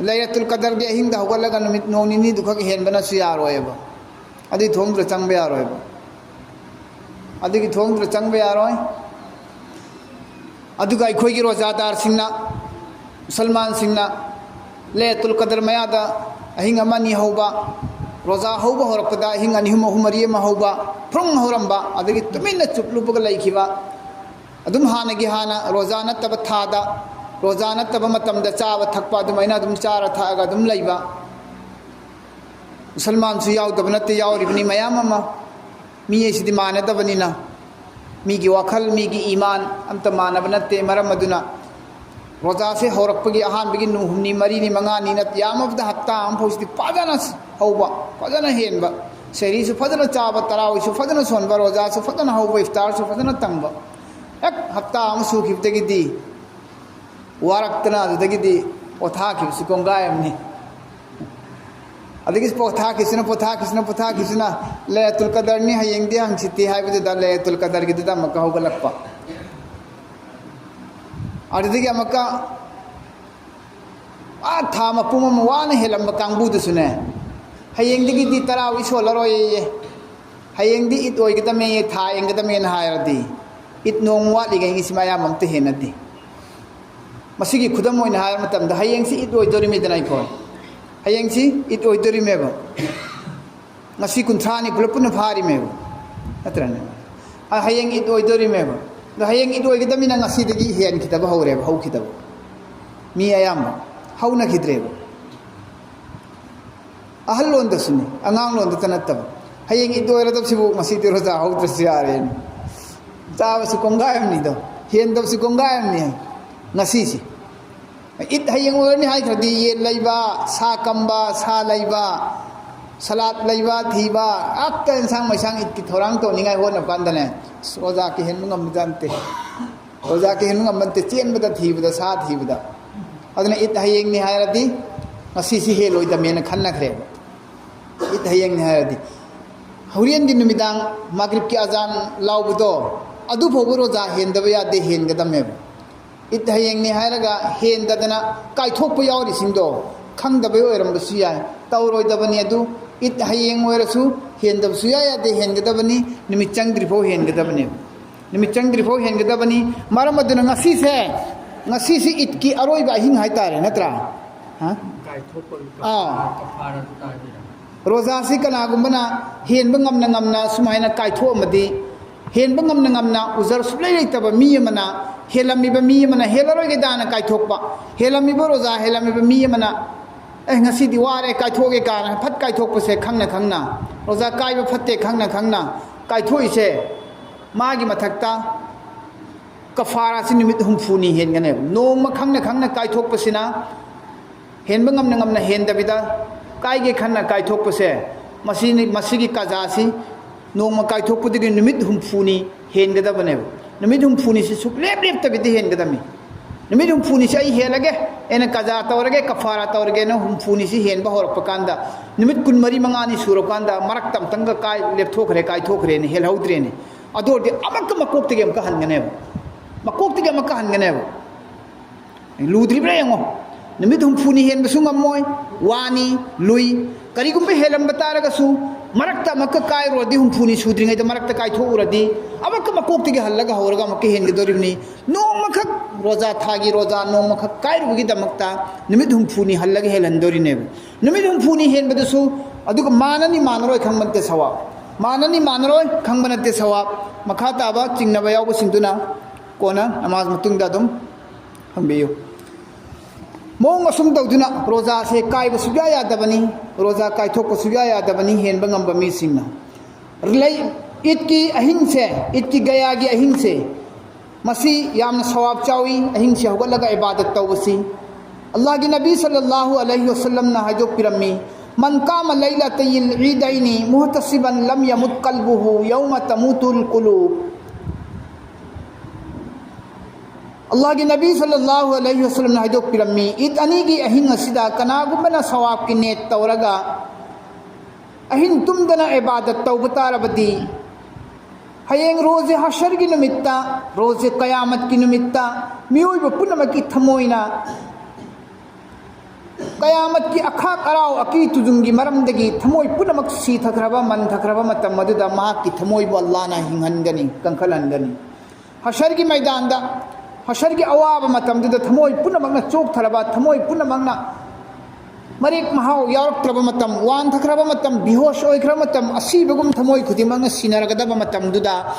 ꯂꯩꯂꯇꯨꯜ ꯀꯗꯔꯒꯤ ꯑꯍꯤꯡꯗ ꯍꯧꯒꯠꯂꯒ ꯅꯨꯃꯤꯠ ꯅꯣꯡ ꯅꯤꯅꯤꯗꯨ ꯈꯛ ꯍꯦꯟꯕꯅꯁꯨ ꯌꯥꯔꯣꯏꯕ, ꯑꯗꯨꯏ ꯊꯣꯡꯗꯨꯗ ꯆꯪꯕ ꯌꯥꯔꯣꯏꯕ, ꯑꯗꯨꯒꯤ ꯊꯣꯡꯗꯨꯗ ꯆꯪꯕ ꯌꯥꯔꯣꯏ꯫ ꯑꯗꯨꯒ ꯑꯩꯈꯣꯏꯒꯤ ꯔꯣꯖꯥꯗꯥꯔꯁꯤꯡꯅ, ꯃꯨꯁꯜꯃꯥꯟꯁꯤꯡꯅ ꯂꯩꯂꯇꯨꯜ ꯀꯗꯔ ꯃꯌꯥꯗ ꯑꯍꯤꯡ ꯑꯃ ꯑꯅꯤ ꯍꯧꯕ, ꯔꯣꯖꯥ ꯍꯧꯕ ꯍꯧꯔꯛꯄꯗ ꯑꯍꯤꯡ ꯑꯅꯤ ꯑꯍꯨꯝ, ꯑꯍꯨꯝ ꯃꯔꯤ ꯑꯃ ꯍꯧꯕ, ꯐ꯭ꯔꯨꯡ ꯍꯧꯔꯝꯕ, ꯑꯗꯒꯤ ꯇꯨꯃꯤꯟꯅ ꯆꯨꯞ ꯂꯨꯞꯄꯒ ꯂꯩꯈꯤꯕ, ꯑꯗꯨꯝ ꯍꯥꯟꯅꯒꯤ ꯍꯥꯟꯅ ꯔꯣꯖꯥ ꯅꯠꯇꯕ ꯊꯥꯗ, ꯔꯣꯖꯥ ꯅꯠꯇꯕ ꯃꯇꯝꯗ ꯆꯥꯕ ꯊꯛꯄ ꯑꯗꯨꯃꯥꯏꯅ ꯑꯗꯨꯝ ꯆꯥꯔ ꯊꯛꯑꯒ ꯑꯗꯨꯝ ꯂꯩꯕ꯫ ꯃꯨꯁꯜꯃꯥꯟꯁꯨ ꯌꯥꯎꯗꯕ ꯅꯠꯇꯦ, ꯌꯥꯎꯔꯤꯕꯅꯤ ꯃꯌꯥꯝ ꯑꯃ꯫ ꯃꯤ ꯍꯥꯏꯁꯤꯗꯤ ꯃꯥꯟꯅꯗꯕꯅꯤꯅ, ꯃꯤꯒꯤ ꯋꯥꯈꯜ, ꯃꯤꯒꯤ ꯏꯃꯥꯟ ꯑꯝꯇ ꯃꯥꯟꯅꯕ ꯅꯠꯇꯦ꯫ ꯃꯔꯝ ꯑꯗꯨꯅ ꯔꯣꯖꯥꯁꯦ ꯍꯧꯔꯛꯄꯒꯤ ꯑꯍꯥꯟꯕꯒꯤ ꯅꯨ-, ꯍꯨꯝꯅꯤ, ꯃꯔꯤꯅꯤ, ꯃꯉꯥꯅꯤ ꯅꯠꯇꯦ, ꯌꯥꯝꯃꯕꯗ ꯍꯞꯇꯥ ꯑꯃ ꯐꯥꯎꯁꯤꯗꯤ ꯐꯖꯅ ꯍꯧꯕ, ꯐꯖꯅ ꯍꯦꯟꯕ, ꯁꯦꯍꯔꯤꯁꯨ ꯐꯖꯅ ꯆꯥꯕ, ꯇꯔꯥꯋꯤꯁꯨ ꯐꯖꯅ ꯁꯣꯟꯕ, ꯔꯣꯖꯥꯁꯨ ꯐꯖꯅ ꯍꯧꯕ, ꯏꯐꯇꯥꯔꯁꯨ ꯐꯖꯅ ꯇꯪꯕ꯫ ꯍꯦꯛ ꯍꯞꯇꯥ ꯑꯃ ꯁꯨꯈꯤꯕꯗꯒꯤꯗꯤ ꯋꯥꯔꯛꯇꯅ ꯑꯗꯨꯗꯒꯤꯗꯤ ꯄꯣꯊꯥꯈꯤꯕꯁꯤ ꯀꯣꯡꯒꯥꯏ ꯑꯃꯅꯤ꯫ ꯑꯗꯒꯤ ꯄꯣꯊꯥꯈꯤꯁꯤꯅ, ꯄꯣꯊꯥꯈꯤꯁꯤꯅ, ꯄꯣꯊꯥꯈꯤꯁꯤꯅ, ꯂꯩꯂꯇꯨꯜ ꯀꯗꯔꯅꯤ, ꯍꯌꯦꯡꯗꯤ ꯍꯪꯆꯤꯠꯇꯤ ꯍꯥꯏꯕꯗꯨꯗ ꯂꯩꯂꯇꯨꯜ ꯀꯗꯔꯒꯤꯗꯨꯗ ꯑꯃꯨꯛꯀ ꯍꯧꯒꯠꯂꯛꯄ꯫ ꯑꯗꯨꯗꯒꯤ ꯑꯃꯨꯛꯀ ꯑꯥ ꯊꯥ ꯃꯄꯨꯝ ꯑꯃ ꯋꯥꯅ ꯍꯦꯜꯂꯝꯕ ꯀꯥꯡꯕꯨꯗꯨꯁꯨꯅꯦ, ꯍꯌꯦꯡꯗꯒꯤꯗꯤ ꯇꯔꯥꯋꯤ ꯁꯣꯜꯂꯔꯣꯏꯌꯦ, ꯍꯌꯦꯡꯗꯤ ꯏꯠ ꯑꯣꯏꯒꯗꯃꯦ, ꯊꯥ ꯌꯦꯡꯒꯗꯃꯦꯅ ꯍꯥꯏꯔꯗꯤ, ꯏꯠ ꯅꯣꯡꯃ ꯋꯥꯠꯂꯤꯉꯩꯒꯤ ꯁꯤ ꯃꯌꯥꯝ ꯑꯝꯇ ꯍꯦꯟꯅꯗꯦ꯫ ꯃꯁꯤꯒꯤ ꯈꯨꯗꯝ ꯑꯣꯏꯅ ꯍꯥꯏꯕ ꯃꯇꯝꯗ, ꯍꯌꯦꯡꯁꯤ ꯏꯠ ꯑꯣꯏꯗꯣꯔꯤꯃꯤꯗꯅ ꯑꯩꯈꯣꯏ, ꯍꯌꯦꯡꯁꯤ ꯏꯠ ꯑꯣꯏꯗꯣꯔꯤꯃꯦꯕ꯫ ꯉꯁꯤ ꯀꯨꯟꯊ꯭ꯔꯥꯅꯤ ꯄꯨꯂꯞ ꯄꯨꯟꯅ ꯐꯥꯔꯤꯃꯦꯕ, ꯅꯠꯇ꯭ꯔꯅꯦ? ꯑ, ꯍꯌꯦꯡ ꯏꯠ ꯑꯣꯏꯗꯣꯔꯤꯃꯦꯕ꯫ ꯑꯗꯣ ꯍꯌꯦꯡ ꯏꯠ ꯑꯣꯏꯒꯗꯕꯅꯤꯅ ꯉꯁꯤꯗꯒꯤ ꯍꯦꯟꯈꯤꯗꯕ ꯍꯧꯔꯦꯕ, ꯍꯧꯈꯤꯗꯕ꯫ ꯃꯤ ꯑꯌꯥꯝꯕ ꯍꯧꯅꯈꯤꯗ꯭ꯔꯦꯕ꯫ ꯑꯍꯜ ꯂꯣꯟꯗꯁꯨꯅꯤ, ꯑꯉꯥꯡ ꯂꯣꯟꯗꯇ ꯅꯠꯇꯕ꯫ ꯍꯌꯦꯡ ꯏꯠ ꯑꯣꯏꯔꯗꯕꯁꯤꯕꯨ ꯉꯁꯤꯗꯤ ꯔꯣꯖꯥ ꯍꯧꯗ꯭ꯔꯁꯨ ꯌꯥꯔꯦꯅ꯫ ꯆꯥꯕꯁꯤ ꯀꯣꯡꯒꯥꯏ ꯑꯃꯅꯤꯗꯣ, ꯍꯦꯟꯗꯕꯁꯤ ꯀꯣꯡꯒꯥꯏ ꯑꯃꯅꯤ ꯍꯥꯏ ꯉꯁꯤꯁꯤ꯫ ꯏꯠ ꯍꯌꯦꯡ ꯑꯣꯏꯔꯅꯤ ꯍꯥꯏꯈ꯭ꯔꯗꯤ ꯌꯦꯟ ꯂꯩꯕ, ꯁꯥ ꯀꯝꯕ, ꯁꯥ ꯂꯩꯕ, ꯁꯂꯥꯠ ꯂꯩꯕ, ꯊꯤꯕ, ꯑꯠꯇ ꯏꯟꯁꯥꯡ ꯃꯩꯁꯥꯡ ꯏꯠꯀꯤ ꯊꯧꯔꯥꯡ ꯇꯧꯅꯤꯡꯉꯥꯏ ꯍꯣꯠꯅꯕ ꯀꯥꯟꯗꯅꯦ, ꯑꯁ, ꯔꯣꯖꯥ ꯀꯤꯍꯦꯟꯕ ꯉꯝꯕꯖꯥꯠ ꯅꯠꯇꯦ꯫ ꯔꯣꯖꯥ ꯀꯤꯍꯦꯟꯕ ꯉꯝꯕ ꯅꯠꯇꯦ, ꯆꯦꯟꯕꯗ ꯊꯤꯕꯗ, ꯁꯥ ꯊꯤꯕꯗ꯫ ꯑꯗꯨꯅ ꯏꯠ ꯍꯌꯦꯡꯅꯤ ꯍꯥꯏꯔꯗꯤ ꯉꯁꯤꯁꯤ ꯍꯦꯜꯂꯣꯏꯗꯃꯦꯅ ꯈꯟꯅꯈ꯭ꯔꯦꯕ꯫ ꯏꯠ ꯍꯌꯦꯡꯅꯤ ꯍꯥꯏꯔꯗꯤ ꯍꯣꯔꯦꯟꯒꯤ ꯅꯨꯃꯤꯗꯥꯡ ꯃꯒ꯭ꯔꯤꯕꯀꯤ ꯑꯖꯥꯟ ꯂꯥꯎꯕꯗꯣ, ꯑꯗꯨ ꯐꯥꯎꯕ ꯔꯣꯖꯥ ꯍꯦꯟꯗꯕ ꯌꯥꯗꯦ, ꯍꯦꯟꯒꯗꯝꯃꯦꯕ꯫ ꯏꯠ ꯍꯌꯦꯡꯅꯤ ꯍꯥꯏꯔꯒ ꯍꯦꯟꯗꯗꯅ ꯀꯥꯏꯊꯣꯛꯄ ꯌꯥꯎꯔꯤꯁꯤꯡꯗꯣ ꯈꯪꯗꯕꯩ ꯑꯣꯏꯔꯝꯕꯁꯨ ꯌꯥꯏ, ꯇꯧꯔꯣꯏꯗꯕꯅꯤ ꯑꯗꯨ꯫ ꯏꯠ ꯍꯌꯦꯡ ꯑꯣꯏꯔꯁꯨ ꯍꯦꯟꯗꯕ ꯁꯨꯌꯥ ꯌꯥꯗꯦ, ꯍꯦꯟꯒꯗꯕꯅꯤ, ꯅꯨꯃꯤꯠ ꯆꯪꯗ꯭ꯔꯤꯐꯥꯎ ꯍꯦꯟꯒꯗꯕꯅꯦꯕ꯫ ꯅꯨꯃꯤꯠ ꯆꯪꯗ꯭ꯔꯤꯐꯥꯎ ꯍꯦꯟꯒꯗꯕꯅꯤ꯫ ꯃꯔꯝ ꯑꯗꯨꯅ ꯉꯁꯤꯁꯦ, ꯉꯁꯤꯁꯤ ꯏꯠꯀꯤ ꯑꯔꯣꯏꯕ ꯑꯍꯤꯡ ꯍꯥꯏꯇꯥꯔꯦ, ꯅꯠꯇ꯭ꯔꯥ? ꯍꯥ? ꯀꯥꯏꯊꯣꯛꯄꯒꯤ ꯑꯥ꯫ ꯀꯐꯥꯔꯥ, ꯀꯐꯥꯔꯥꯗꯨ ꯇꯥꯗꯣꯏꯔꯥ? ꯔꯣꯖꯥꯁꯤ ꯀꯅꯥꯒꯨꯝꯕꯅ ꯍꯦꯟꯕ ꯉꯝꯅ ꯉꯝꯅ ꯁꯨꯃꯥꯏꯅ ꯀꯥꯏꯊꯣꯛꯑꯝꯃꯗꯤ, ꯍꯦꯟꯕ ꯉꯝꯅ ꯉꯝꯅ ꯎꯖꯔ ꯁꯨꯡꯂꯩ ꯂꯩꯇꯕ ꯃꯤ ꯑꯃꯅ, ꯍꯦꯜꯂꯝꯃꯤꯕ ꯃꯤ ꯑꯃꯅ ꯍꯦꯜꯂꯔꯣꯏꯒꯦꯗꯥꯅ ꯀꯥꯏꯊꯣꯛꯄ, ꯍꯦꯜꯂꯝꯃꯤꯕ ꯔꯣꯖꯥ ꯍꯦꯜꯂꯝꯃꯤꯕ ꯃꯤ ꯑꯃꯅ, "ꯑꯦ, ꯉꯁꯤꯗꯤ ꯋꯥꯔꯦ, ꯀꯥꯏꯊꯣꯛꯑꯒꯦ" ꯀꯥꯏꯅ ꯐꯠ ꯀꯥꯏꯊꯣꯛꯄꯁꯦ ꯈꯪꯅ ꯈꯪꯅ, ꯔꯣꯖꯥ ꯀꯥꯏꯕ ꯐꯠꯇꯦ ꯈꯪꯅ ꯈꯪꯅ ꯀꯥꯏꯊꯣꯛꯏꯁꯦ, ꯃꯥꯒꯤ ꯃꯊꯛꯇ ꯀꯐꯥꯔꯥꯁꯤ ꯅꯨꯃꯤꯠ ꯍꯨꯝꯐꯨꯅꯤ ꯍꯦꯟꯒꯅꯦꯕ꯫ ꯅꯣꯡꯃ ꯈꯪꯅ ꯈꯪꯅ ꯀꯥꯏꯊꯣꯛꯄꯁꯤꯅ, ꯍꯦꯟꯕ ꯉꯝꯅ ꯉꯝꯅ ꯍꯦꯟꯗꯕꯤꯗ ꯀꯥꯏꯒꯦ ꯈꯟꯅ ꯀꯥꯏꯊꯣꯛꯄꯁꯦ, ꯃꯁꯤꯅꯤ, ꯃꯁꯤꯒꯤ ꯀꯖꯥꯁꯤ ꯅꯣꯡꯃ ꯀꯥꯏꯊꯣꯛꯄꯗꯒꯤ ꯅꯨꯃꯤꯠ ꯍꯨꯝꯐꯨꯅꯤ ꯍꯦꯟꯒꯗꯕꯅꯦꯕ꯫ ꯅꯨꯃꯤꯠ ꯍꯨꯝꯐꯨꯅꯤꯁꯤ ꯁꯨꯛꯂꯦꯞ ꯂꯦꯞꯇꯕꯤꯗ ꯍꯦꯟꯒꯗꯕꯅꯤ꯫ ꯅꯨꯃꯤꯠ ꯍꯨꯝꯐꯨꯅꯤꯁꯤ ꯑꯩ ꯍꯦꯜꯂꯒꯦ, ꯑꯩꯅ ꯀꯖꯥ ꯇꯧꯔꯒꯦ, ꯀꯐꯥꯔꯥ ꯇꯧꯔꯒꯦꯅ ꯍꯨꯝꯐꯨꯅꯤꯁꯤ ꯍꯦꯟꯕ ꯍꯧꯔꯛꯄ ꯀꯥꯟꯗ, ꯅꯨꯃꯤꯠ ꯀꯨꯟꯃꯔꯤ ꯃꯉꯥꯅꯤ ꯁꯨꯔꯀꯥꯟꯗ ꯃꯔꯛꯇ ꯑꯝꯇꯪꯒ ꯀꯥꯏ ꯂꯦꯞꯊꯣꯛꯈ꯭ꯔꯦ, ꯀꯥꯏꯊꯣꯛꯈ꯭ꯔꯦꯅ, ꯍꯦꯜꯍꯧꯗ꯭ꯔꯦꯅꯦ, ꯑꯗꯨ ꯑꯣꯏꯔꯗꯤ ꯑꯃꯨꯛꯀ ꯃꯀꯣꯛꯇꯒꯤ ꯑꯃꯨꯛꯀ ꯍꯟꯒꯅꯦꯕ꯫ ꯃꯀꯣꯛꯇꯒꯤ ꯑꯃꯨꯛꯀ ꯍꯟꯒꯅꯦꯕ꯫ ꯂꯨꯗ꯭ꯔꯤꯕ꯭ꯔꯥ ꯌꯦꯡꯉꯣ꯫ ꯅꯨꯃꯤꯠ ꯍꯨꯝꯐꯨꯅꯤ ꯍꯦꯟꯕꯁꯨ ꯉꯝꯃꯣꯏ, ꯋꯥꯅꯤ, ꯂꯨꯏ꯫ ꯀꯔꯤꯒꯨꯝꯕ ꯍꯦꯜꯂꯝꯕ ꯇꯥꯔꯒꯁꯨ, ꯃꯔꯛꯇ ꯑꯃꯨꯛꯀ ꯀꯥꯏꯔꯨꯔꯗꯤ, ꯍꯨꯝꯐꯨꯅꯤ ꯁꯨꯗ꯭ꯔꯤꯉꯩꯗ ꯃꯔꯛꯇ ꯀꯥꯏꯊꯣꯛꯎꯔꯗꯤ, ꯑꯃꯨꯛꯀ ꯃꯀꯣꯛꯇꯒꯤ ꯍꯜꯂꯒ ꯍꯧꯔꯒ ꯑꯃꯨꯛꯀ ꯍꯦꯟꯒꯗꯧꯔꯤꯕꯅꯤ꯫ ꯅꯣꯡꯃꯈꯛ ꯔꯣꯖꯥ, ꯊꯥꯒꯤ ꯔꯣꯖꯥ ꯅꯣꯡꯃꯈꯛ ꯀꯥꯏꯔꯨꯕꯒꯤꯗꯃꯛꯇ ꯅꯨꯃꯤꯠ ꯍꯨꯝꯐꯨꯅꯤ ꯍꯜꯂꯒ ꯍꯦꯜꯍꯟꯗꯧꯔꯤꯅꯦꯕ꯫ ꯅꯨꯃꯤꯠ ꯍꯨꯝꯐꯨꯅꯤ ꯍꯦꯟꯕꯗꯁꯨ ꯑꯗꯨꯒ ꯃꯥꯟꯅꯅꯤ ꯃꯥꯟꯅꯔꯣꯏ ꯈꯪꯕ ꯅꯠꯇꯦ ꯁꯋꯥꯕ꯫ ꯃꯥꯟꯅꯅꯤ ꯃꯥꯟꯅꯔꯣꯏ ꯈꯪꯕ ꯅꯠꯇꯦ ꯁꯋꯥꯕ꯫ ꯃꯈꯥ ꯇꯥꯕ ꯆꯤꯡꯅꯕ ꯌꯥꯎꯕꯁꯤꯡꯗꯨꯅ ꯀꯣꯟꯅ ꯅꯃꯥꯖ ꯃꯇꯨꯡꯗ ꯑꯗꯨꯝ ꯍꯪꯕꯤꯌꯨ꯫ ꯃꯑꯣꯡ ꯑꯁꯨꯝ ꯇꯧꯗꯨꯅ ꯔꯣꯖꯥꯁꯦ ꯀꯥꯏꯕ ꯁꯨꯛꯌꯥ ꯌꯥꯗꯕꯅꯤ, ꯔꯣꯖꯥ ꯀꯥꯏꯊꯣꯛꯄ ꯁꯨꯛꯌꯥ ꯌꯥꯗꯕꯅꯤ ꯍꯦꯟꯕ ꯉꯝꯕ ꯃꯤꯁꯤꯡꯅ꯫ ꯂꯩ, ꯏꯗꯀꯤ ꯑꯍꯤꯡꯁꯦ, ꯏꯗꯀꯤ ꯒꯌꯥꯒꯤ ꯑꯍꯤꯡꯁꯦ, ꯃꯁꯤ ꯌꯥꯝꯅ ꯁꯋꯥꯕ ꯆꯥꯎꯏ, ꯑꯍꯤꯡꯁꯦ ꯍꯧꯒꯠꯂꯒ ꯏꯕꯥꯗꯠ ꯇꯧꯕꯁꯤ꯫ ꯑꯜꯂꯥꯍꯒꯤ ꯅꯕꯤ ꯁꯜꯂꯜꯂꯥꯍꯨ ꯑꯂꯩꯍꯤ ꯋꯁꯜꯂꯝꯅ ꯍꯥꯏꯗꯣꯛꯄꯤꯔꯝꯃꯤ, "ꯃꯟ ꯀꯥꯃ ꯂꯩꯂꯇꯩꯜ ꯏꯗꯩꯅꯤ ꯃꯨꯍꯇꯁꯤꯕꯟ ꯂꯝ ꯌꯃꯨꯠ ꯀꯜꯕꯨꯍꯨ ꯌꯧꯃ ꯇꯃꯨꯇꯨꯜ ꯀꯨꯂꯨꯕ"꯫ ꯑꯜꯂꯥꯍꯒꯤ ꯅꯕꯤ ꯁꯜꯂꯜꯂꯥꯍꯨ ꯑꯂꯩꯍꯤ ꯋꯁꯜꯂꯝꯅ ꯍꯥꯏꯗꯣꯛꯄꯤꯔꯝꯃꯤ, ꯏꯗ ꯑꯅꯤꯒꯤ ꯑꯍꯤꯡ ꯑꯁꯤꯗ ꯀꯅꯥꯒꯨꯝꯕꯅ ꯁꯋꯥꯕꯀꯤ ꯅꯦꯠ ꯇꯧꯔꯒ ꯑꯍꯤꯡ ꯇꯨꯝꯗꯅ ꯏꯕꯥꯗꯠ ꯇꯧꯕ ꯇꯥꯔꯕꯗꯤ, ꯍꯌꯦꯡ ꯔꯣꯖꯦ ꯍꯁꯔꯒꯤ ꯅꯨꯃꯤꯠꯇ, ꯔꯣꯖꯦ ꯀꯌꯥꯃꯠꯀꯤ ꯅꯨꯃꯤꯠꯇ ꯃꯤꯑꯣꯏꯕ ꯄꯨꯝꯅꯃꯛꯀꯤ ꯊꯃꯣꯏꯅ ꯀꯌꯥꯃꯠꯀꯤ ꯑꯈꯥꯛ ꯑꯔꯥꯎ ꯑꯀꯤ ꯇꯨꯖꯨꯡꯒꯤ ꯃꯔꯝꯗꯒꯤ ꯊꯃꯣꯏ ꯄꯨꯝꯅꯃꯛ ꯁꯤꯊꯈ꯭ꯔꯕ, ꯃꯟꯊꯈ꯭ꯔꯕ ꯃꯇꯝ ꯑꯗꯨꯗ ꯃꯍꯥꯛꯀꯤ ꯊꯃꯣꯏꯕꯨ ꯑꯜꯂꯥꯍꯅ ꯍꯤꯡꯍꯟꯒꯅꯤ, ꯀꯟꯈꯠꯍꯟꯒꯅꯤ꯫ ꯍꯁꯔꯒꯤ ꯃꯩꯗꯥꯟꯗ, ꯍꯁꯔꯒꯤ ꯑꯋꯥꯕ ꯃꯇꯝꯗꯨꯗ ꯊꯃꯣꯏ ꯄꯨꯝꯅꯃꯛꯅ ꯆꯣꯛꯊꯔꯕ, ꯊꯃꯣꯏ ꯄꯨꯝꯅꯃꯛꯅ ꯃꯔꯦꯛ ꯃꯍꯥꯎ ꯌꯥꯎꯔꯛꯇ꯭ꯔꯕ ꯃꯇꯝ, ꯋꯥꯟꯊꯈ꯭ꯔꯕ ꯃꯇꯝ, ꯕꯤꯍꯣꯁ ꯑꯣꯏꯈ꯭ꯔꯕ ꯃꯇꯝ, ꯑꯁꯤꯕꯒꯨꯝ ꯊꯃꯣꯏ ꯈꯨꯗꯤꯡꯃꯛꯅ ꯁꯤꯟꯅꯔꯒꯗꯕ ꯃꯇꯝꯗꯨꯗ,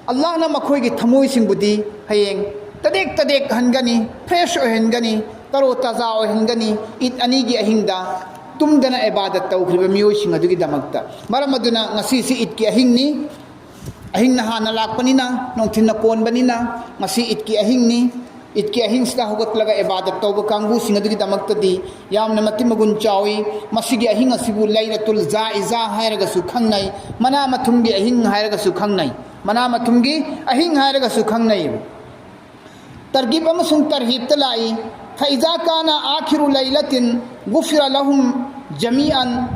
ꯑꯜꯂꯥꯍꯅ ꯃꯈꯣꯏꯒꯤ ꯊꯃꯣꯏꯁꯤꯡꯕꯨꯗꯤ ꯍꯌꯦꯡ ꯇꯗꯦꯛ ꯇꯗꯦꯛ ꯍꯟꯒꯅꯤ, ꯐ꯭ꯔꯦꯁ ꯑꯣꯏꯍꯟꯒꯅꯤ, ꯇꯔꯣ ꯇꯖꯥ ꯑꯣꯏꯍꯟꯒꯅꯤ, ꯏꯗ ꯑꯅꯤꯒꯤ ꯑꯍꯤꯡꯗ ꯇꯨꯝꯗꯅ ꯏꯕꯥꯗꯠ ꯇꯧꯈ꯭ꯔꯤꯕ ꯃꯤꯑꯣꯏꯁꯤꯡ ꯑꯗꯨꯒꯤꯗꯃꯛꯇ꯫ ꯃꯔꯝ ꯑꯗꯨꯅ ꯉꯁꯤꯁꯤ ꯏꯗꯀꯤ ꯑꯍꯤꯡꯅꯤ, ꯑꯍꯤꯡꯅ ꯍꯥꯟꯅ ꯂꯥꯛꯄꯅꯤꯅ, ꯅꯨꯡꯊꯤꯜꯅ ꯀꯣꯟꯕꯅꯤꯅ, ꯉꯁꯤ ꯏꯗꯀꯤ ꯑꯍꯤꯡꯅꯤ꯫ ꯏꯗꯀꯤ ꯑꯍꯤꯡꯁꯤꯗ ꯍꯧꯒꯠꯂꯒ ꯏꯕꯥꯗꯠ ꯇꯧꯕ ꯀꯥꯡꯕꯨꯁꯤꯡ ꯑꯗꯨꯒꯤꯗꯃꯛꯇꯗꯤ ꯌꯥꯝꯅ ꯃꯇꯤꯛ ꯃꯒꯨꯟ ꯆꯥꯎꯏ꯫ ꯃꯁꯤꯒꯤ ꯑꯍꯤꯡ ꯑꯁꯤꯕꯨ ꯂꯩꯂꯇꯨꯜ ꯖꯥꯏꯖꯥ ꯍꯥꯏꯔꯒꯁꯨ ꯈꯪꯅꯩ, ꯃꯅꯥ ꯃꯊꯨꯝꯒꯤ ꯑꯍꯤꯡ ꯍꯥꯏꯔꯒꯁꯨ ꯈꯪꯅꯩ, ꯃꯅꯥ ꯃꯊꯨꯝꯒꯤ ꯑꯍꯤꯡ ꯍꯥꯏꯔꯒꯁꯨ ꯈꯪꯅꯩ꯫ ꯇꯔꯒꯤꯕ ꯑꯃꯁꯨꯡ ꯇꯔꯍꯤꯕꯇ ꯂꯥꯛꯏ꯫ "ꯐꯏꯖꯥ ꯀꯥꯅ ꯑꯥꯈꯤꯔꯨ ꯂꯩꯂꯇꯤꯟ ꯒꯨꯐꯤꯔ ꯂꯍꯨꯝ ꯖꯃꯤꯑꯟ",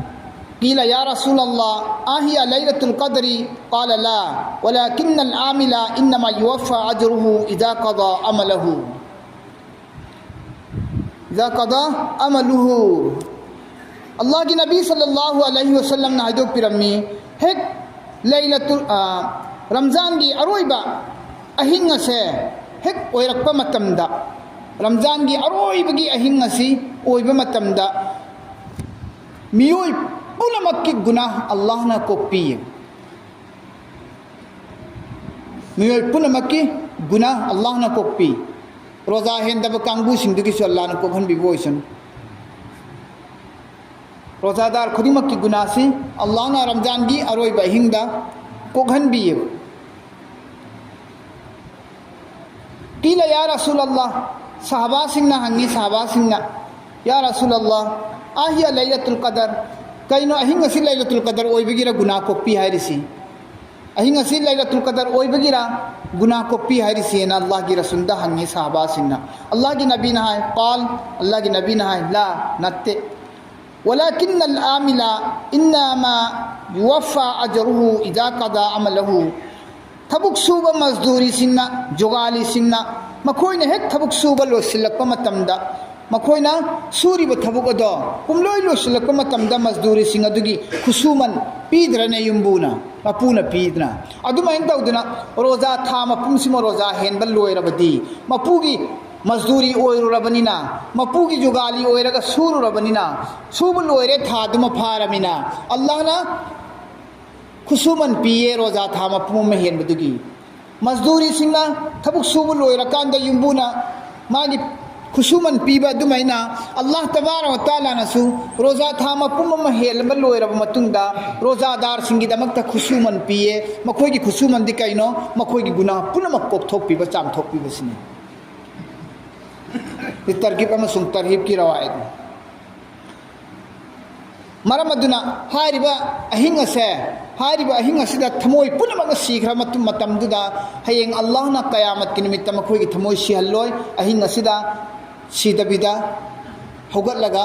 قيل: "يا رسول الله، أهي ليلة القدر؟" قال: "لا، ولكن العامل إنما يوفى أجره إذا قضى عمله." "إذا قضى عمله." ꯑꯜꯂꯥꯍꯒꯤ ꯅꯕꯤ ꯁꯜꯂꯜꯂꯥꯍꯨ ꯑꯂꯩꯍꯤ ꯋꯁꯜꯂꯝꯅ ꯍꯥꯏꯗꯣꯛꯄꯤꯔꯝꯃꯤ, ꯍꯦꯛ ꯂꯩꯂꯇꯨ-, ꯑ, ꯔꯝꯖꯥꯟꯒꯤ ꯑꯔꯣꯏꯕ ꯑꯍꯤꯡ ꯑꯁꯦ ꯍꯦꯛ ꯑꯣꯏꯔꯛꯄ ꯃꯇꯝꯗ, ꯔꯝꯖꯥꯟꯒꯤ ꯑꯔꯣꯏꯕꯒꯤ ꯑꯍꯤꯡ ꯑꯁꯤ ꯑꯣꯏꯕ ꯃꯇꯝꯗ, ꯃꯤꯑꯣꯏ ꯄꯨꯝꯅꯃꯛꯀꯤ ꯒꯨꯅꯥ ꯑꯜꯂꯥꯍꯅ ꯀꯣꯛꯄꯤ꯫ ꯃꯤꯑꯣꯏ ꯄꯨꯝꯅꯃꯛꯀꯤ ꯒꯨꯅꯥ ꯑꯜꯂꯥꯍꯅ ꯀꯣꯛꯄꯤ꯫ ꯔꯣꯖꯥ ꯍꯦꯟꯗꯕ ꯀꯥꯡꯕꯨꯁꯤꯡꯗꯨꯒꯤꯁꯨ ꯑꯜꯂꯥꯍꯅ ꯀꯣꯛꯍꯟꯕꯤꯕ ꯑꯣꯏꯁꯅꯨ꯫ ꯔꯣꯖꯥꯗꯥꯔ ꯈꯨꯗꯤꯡꯃꯛꯀꯤ ꯒꯨꯅꯥꯁꯤ ꯑꯜꯂꯥꯍꯅ ꯔꯝꯖꯥꯟꯒꯤ ꯑꯔꯣꯏꯕ ꯑꯍꯤꯡꯗ ꯀꯣꯛꯍꯟꯕꯤꯌꯦꯕ꯫ ꯀꯤꯂ ꯌꯥ ꯔꯁꯨꯜ ꯑꯜꯂꯥꯍ, ꯁꯍꯥꯕꯥꯁꯤꯡꯅ ꯍꯪꯉꯤ, ꯁꯍꯥꯕꯥꯁꯤꯡꯅ, "ꯌꯥ ꯔꯁꯨꯜ ꯑꯜꯂꯥꯍ, ꯑꯥꯍꯤꯌꯥ ꯂꯩꯂꯇꯨꯜ ꯀꯗꯔ, ꯀꯩꯅꯣ ꯑꯍꯤꯡ ꯑꯁꯤ ꯂꯩꯂꯇꯨꯜ ꯀꯗꯔ ꯑꯣꯏꯕꯒꯤꯔ ꯒꯨꯅꯥ ꯀꯣꯛꯄꯤ ꯍꯥꯏꯔꯤꯁꯤ? ꯑꯍꯤꯡ ꯑꯁꯤ ꯂꯩꯂꯇꯨꯜ ꯀꯗꯔ ꯑꯣꯏꯕꯒꯤꯔ ꯒꯨꯅꯥ ꯀꯣꯛꯄꯤ ꯍꯥꯏꯔꯤꯁꯤ?" ꯍꯥꯏꯅ ꯑꯜꯂꯥꯍꯒꯤ ꯔꯁꯨꯜꯗ ꯍꯪꯉꯤ ꯁꯍꯥꯕꯥꯁꯤꯡꯅ꯫ ꯑꯜꯂꯥꯍꯒꯤ ꯅꯕꯤꯅ ꯍꯥꯏ, ꯀꯥꯜ, ꯑꯜꯂꯥꯍꯒꯤ ꯅꯕꯤꯅ ꯍꯥꯏ, "ꯂꯥ, ꯅꯠꯇꯦ꯫ ꯋꯂꯥꯀꯤꯟꯅꯜ ꯑꯥꯃꯤꯂ ꯏꯟꯅꯃꯥ ꯌꯨꯋꯥꯐꯥ ꯑꯖꯔꯨꯍꯨ ꯏꯖꯥ ꯀꯗꯥ ꯑꯃꯂꯍꯨ꯫ ꯊꯕꯛ ꯁꯨꯕ ꯃꯖꯗꯨꯔꯤꯁꯤꯡꯅ, ꯖꯨꯒꯥꯂꯤꯁꯤꯡꯅ, ꯃꯈꯣꯏꯅ ꯍꯦꯛ ꯊꯕꯛ ꯁꯨꯕ ꯂꯣꯏꯁꯤꯜꯂꯛꯄ ꯃꯇꯝꯗ, ꯃꯈꯣꯏꯅ ꯁꯨꯔꯤꯕ ꯊꯕꯛ ꯑꯗꯣ ꯄꯨꯝꯂꯣꯏ ꯂꯣꯏꯁꯤꯜꯂꯛꯄ ꯃꯇꯝꯗ, ꯃꯖꯗꯨꯔꯤꯁꯤꯡ ꯑꯗꯨꯒꯤ ꯈꯨꯠꯁꯨꯃꯟ ꯄꯤꯗ꯭ꯔꯅꯦ ꯌꯨꯝꯕꯨꯅ, ꯃꯄꯨꯅ ꯄꯤꯗꯅ?" ꯑꯗꯨꯃꯥꯏꯅ ꯇꯧꯗꯅ ꯔꯣꯖꯥ ꯊꯥ ꯃꯄꯨꯝꯁꯤꯃ ꯔꯣꯖꯥ ꯍꯦꯟꯕ ꯂꯣꯏꯔꯕꯗꯤ, ꯃꯄꯨꯒꯤ ꯃꯖꯗꯨꯔꯤ ꯑꯣꯏꯔꯨꯔꯕꯅꯤꯅ, ꯃꯄꯨꯒꯤ ꯖꯨꯒꯥꯂꯤ ꯑꯣꯏꯔꯒ ꯁꯨꯔꯨꯔꯕꯅꯤꯅ, ꯁꯨꯕ ꯂꯣꯏꯔꯦ, ꯊꯥꯗꯨꯃ ꯐꯥꯔꯃꯤꯅ, ꯑꯜꯂꯥꯍꯅ ꯈꯨꯠꯁꯨꯃꯟ ꯄꯤꯌꯦ ꯔꯣꯖꯥ ꯊꯥ ꯃꯄꯨꯝ ꯑꯃ ꯍꯦꯟꯕꯗꯨꯒꯤ꯫ ꯃꯖꯗꯨꯔꯤꯁꯤꯡꯅ ꯊꯕꯛ ꯁꯨꯕ ꯂꯣꯏꯔꯀꯥꯟꯗ ꯌꯨꯝꯕꯨꯅ ꯃꯥꯒꯤ ꯈꯨꯠꯁꯨꯃꯟ ꯄꯤꯕ ꯑꯗꯨꯃꯥꯏꯅ, ꯑꯜꯂꯥꯍ ꯇꯕꯥꯔꯛ ꯋ ꯇꯥꯂꯥꯅꯁꯨ ꯔꯣꯖꯥ ꯊꯥ ꯃꯄꯨꯝ ꯑꯃ ꯍꯦꯜꯂꯕ ꯂꯣꯏꯔꯕ ꯃꯇꯨꯡꯗ, ꯔꯣꯖꯥꯗꯥꯔꯁꯤꯡꯒꯤꯗꯃꯛꯇ ꯈꯨꯠꯁꯨꯃꯟ ꯄꯤꯌꯦ꯫ ꯃꯈꯣꯏꯒꯤ ꯈꯨꯠꯁꯨꯃꯟꯗꯤ ꯀꯩꯅꯣ? ꯃꯈꯣꯏꯒꯤ ꯒꯨꯅꯥ ꯄꯨꯝꯅꯃꯛ ꯀꯣꯛꯊꯣꯛꯄꯤꯕ, ꯆꯥꯝꯊꯣꯛꯄꯤꯕꯁꯤꯅꯤ꯫ ꯁꯤ ꯇꯔꯒꯤꯕ ꯑꯃꯁꯨꯡ ꯇꯔꯍꯤꯕꯀꯤ ꯔꯋꯥꯌꯠꯅꯤ꯫ ꯃꯔꯝ ꯑꯗꯨꯅ ꯍꯥꯏꯔꯤꯕ ꯑꯍꯤꯡ ꯑꯁꯦ, ꯍꯥꯏꯔꯤꯕ ꯑꯍꯤꯡ ꯑꯁꯤꯗ ꯊꯃꯣꯏ ꯄꯨꯝꯅꯃꯛꯅ ꯁꯤꯈ꯭ꯔ ꯃꯇꯨꯡ, ꯃꯇꯝꯗꯨꯗ ꯍꯌꯦꯡ ꯑꯜꯂꯥꯍꯅ ꯀꯌꯥꯃꯠꯀꯤ ꯅꯨꯃꯤꯠꯇ ꯃꯈꯣꯏꯒꯤ ꯊꯃꯣꯏ ꯁꯤꯍꯜꯂꯣꯏ꯫ ꯑꯍꯤꯡ ꯑꯁꯤꯗ ꯁꯤꯗꯕꯤꯗ ꯍꯧꯒꯠꯂꯒ,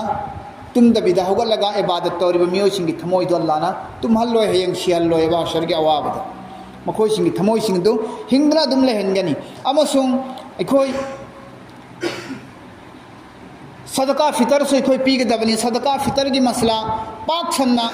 ꯇꯨꯝꯗꯕꯤꯗ ꯍꯧꯒꯠꯂꯒ ꯏꯕꯥꯗꯠ ꯇꯧꯔꯤꯕ ꯃꯤꯑꯣꯏꯁꯤꯡꯒꯤ ꯊꯃꯣꯏꯗꯣ ꯑꯜꯂꯥꯍꯅ ꯇꯨꯝꯍꯜꯂꯣꯏ, ꯍꯌꯦꯡ ꯁꯤꯍꯜꯂꯣꯏ ꯃꯍꯁꯔꯒꯤ ꯑꯋꯥꯕꯗ꯫ ꯃꯈꯣꯏꯁꯤꯡꯒꯤ ꯊꯃꯣꯏꯁꯤꯡꯗꯨ ꯍꯤꯡꯗꯨꯅ ꯑꯗꯨꯝ ꯂꯩꯍꯟꯒꯅꯤ꯫ ꯑꯃꯁꯨꯡ ꯑꯩꯈꯣꯏ ꯁꯗꯀꯥ ꯐꯤꯇꯔꯁꯨ ꯑꯩꯈꯣꯏ ꯄꯤꯒꯗꯕꯅꯤ꯫ ꯁꯗꯀꯥ ꯐꯤꯇꯔꯒꯤ ꯃꯁꯂꯥ ꯄꯥꯛ ꯁꯟꯅ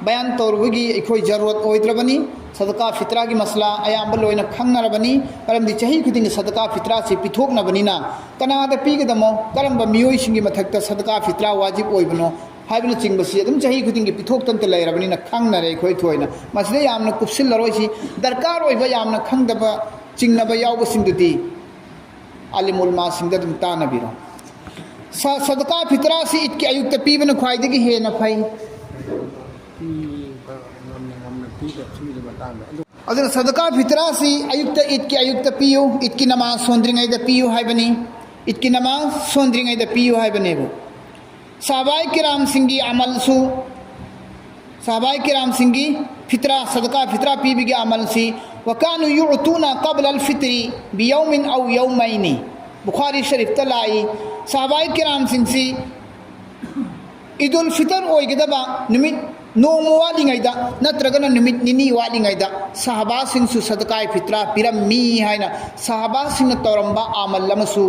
ꯕꯌꯥꯟ ꯇꯧꯔꯨꯕꯒꯤ ꯑꯩꯈꯣꯏ ꯖꯔꯨꯔꯠ ꯑꯣꯏꯗ꯭ꯔꯕꯅꯤ꯫ ꯁꯗꯀꯥ ꯐꯤꯇ꯭ꯔꯥꯒꯤ ꯃꯁꯂꯥ ꯑꯌꯥꯝꯕ ꯂꯣꯏꯅ ꯈꯪꯅꯔꯕꯅꯤ, ꯃꯔꯝꯗꯤ ꯆꯍꯤ ꯈꯨꯗꯤꯡꯒꯤ ꯁꯗꯀꯥ ꯐꯤꯇ꯭ꯔꯥꯁꯤ ꯄꯤꯊꯣꯛꯅꯕꯅꯤꯅ꯫ ꯀꯅꯥꯗ ꯄꯤꯒꯗꯃꯣ, ꯀꯔꯝꯕ ꯃꯤꯑꯣꯏꯁꯤꯡꯒꯤ ꯃꯊꯛꯇ ꯁꯗꯀꯥ ꯐꯤꯇ꯭ꯔꯥ ꯋꯥꯖꯤꯕ ꯑꯣꯏꯕꯅꯣ, ꯍꯥꯏꯕꯅꯆꯤꯡꯕꯁꯤ ꯑꯗꯨꯝ ꯆꯍꯤ ꯈꯨꯗꯤꯡꯒꯤ ꯄꯤꯊꯣꯛꯇꯅꯇ ꯂꯩꯔꯕꯅꯤꯅ ꯈꯪꯅꯔꯦ ꯑꯩꯈꯣꯏ ꯊꯣꯏꯅ꯫ ꯃꯁꯤꯗ ꯌꯥꯝꯅ ꯀꯨꯞꯁꯤꯜꯂꯔꯣꯏꯁꯤ꯫ ꯗꯔꯀꯥꯔ ꯑꯣꯏꯕ ꯌꯥꯝꯅ ꯈꯪꯗꯕ ꯆꯤꯡꯅꯕ ꯌꯥꯎꯕꯁꯤꯡꯗꯨꯗꯤ ꯑꯥꯂꯤꯝ ꯎꯂꯃꯥꯁꯤꯡꯗ ꯑꯗꯨꯝ ꯇꯥꯟꯅꯕꯤꯔꯣ꯫ ꯁ-, ꯁꯗꯀꯥ ꯐꯤꯇ꯭ꯔꯥꯁꯤ ꯏꯗꯀꯤ ꯑꯌꯨꯛꯇ ꯄꯤꯕꯅ ꯈ꯭ꯋꯥꯏꯗꯒꯤ ꯍꯦꯟꯅ ꯐꯩ꯫ ꯄꯤ-, ꯉꯝꯅ ꯉꯝꯅ ꯄꯤꯕ ꯁꯤꯒꯤ ꯃꯇꯥꯡꯗ꯫ ꯑꯗꯨ ꯑꯗꯨꯅ ꯁꯗꯀꯥ ꯐꯤꯇ꯭ꯔꯥꯁꯤ ꯑꯌꯨꯛꯇ, ꯏꯗꯀꯤ ꯑꯌꯨꯛꯇ ꯄꯤꯌꯨ, ꯏꯗꯀꯤ ꯅꯃꯥꯖ ꯁꯣꯟꯗ꯭ꯔꯤꯉꯩꯗ ꯄꯤꯌꯨ ꯍꯥꯏꯕꯅꯤ꯫ ꯏꯗꯀꯤ ꯅꯃꯥꯖ ꯁꯣꯟꯗ꯭ꯔꯤꯉꯩꯗ ꯄꯤꯌꯨ ꯍꯥꯏꯕꯅꯦꯕ꯫ ꯁꯍꯥꯕꯥꯏ ꯀꯤꯔꯥꯝꯁꯤꯡꯒꯤ ꯑꯃꯜꯁꯨ, ꯁꯍꯥꯕꯥꯏ ꯀꯤꯔꯥꯝꯁꯤꯡꯒꯤ ꯐꯤꯇ꯭ꯔꯥ, ꯁꯗꯀꯥ ꯐꯤꯇ꯭ꯔꯥ ꯄꯤꯕꯒꯤ ꯑꯃꯜꯁꯤ, "وكانوا يعطون قبل الفطر بيوم أو يومين"꯫ ꯕꯨꯈꯥꯔꯤ ꯁꯔꯤꯐꯇ ꯂꯥꯛꯏ, ꯁꯍꯥꯕꯥꯏ ꯀꯤꯔꯥꯝꯁꯤꯡꯁꯤ ꯏꯗꯨꯜ ꯐꯤꯇꯔ ꯑꯣꯏꯒꯗꯕ ꯅꯨꯃꯤꯠ ꯅꯣꯡꯃ ꯋꯥꯠꯂꯤꯉꯩꯗ ꯅꯠꯇ꯭ꯔꯒꯅ ꯅꯨꯃꯤꯠ ꯅꯤꯅꯤ ꯋꯥꯠꯂꯤꯉꯩꯗ ꯁꯍꯥꯕꯥꯁꯤꯡꯁꯨ ꯁꯗꯀꯥꯏ ꯐꯤꯇ꯭ꯔꯥ ꯄꯤꯔꯝꯃꯤ ꯍꯥꯏꯅ ꯁꯍꯥꯕꯥꯁꯤꯡꯅ ꯇꯧꯔꯝꯕ ꯑꯃꯜ ꯑꯃꯁꯨ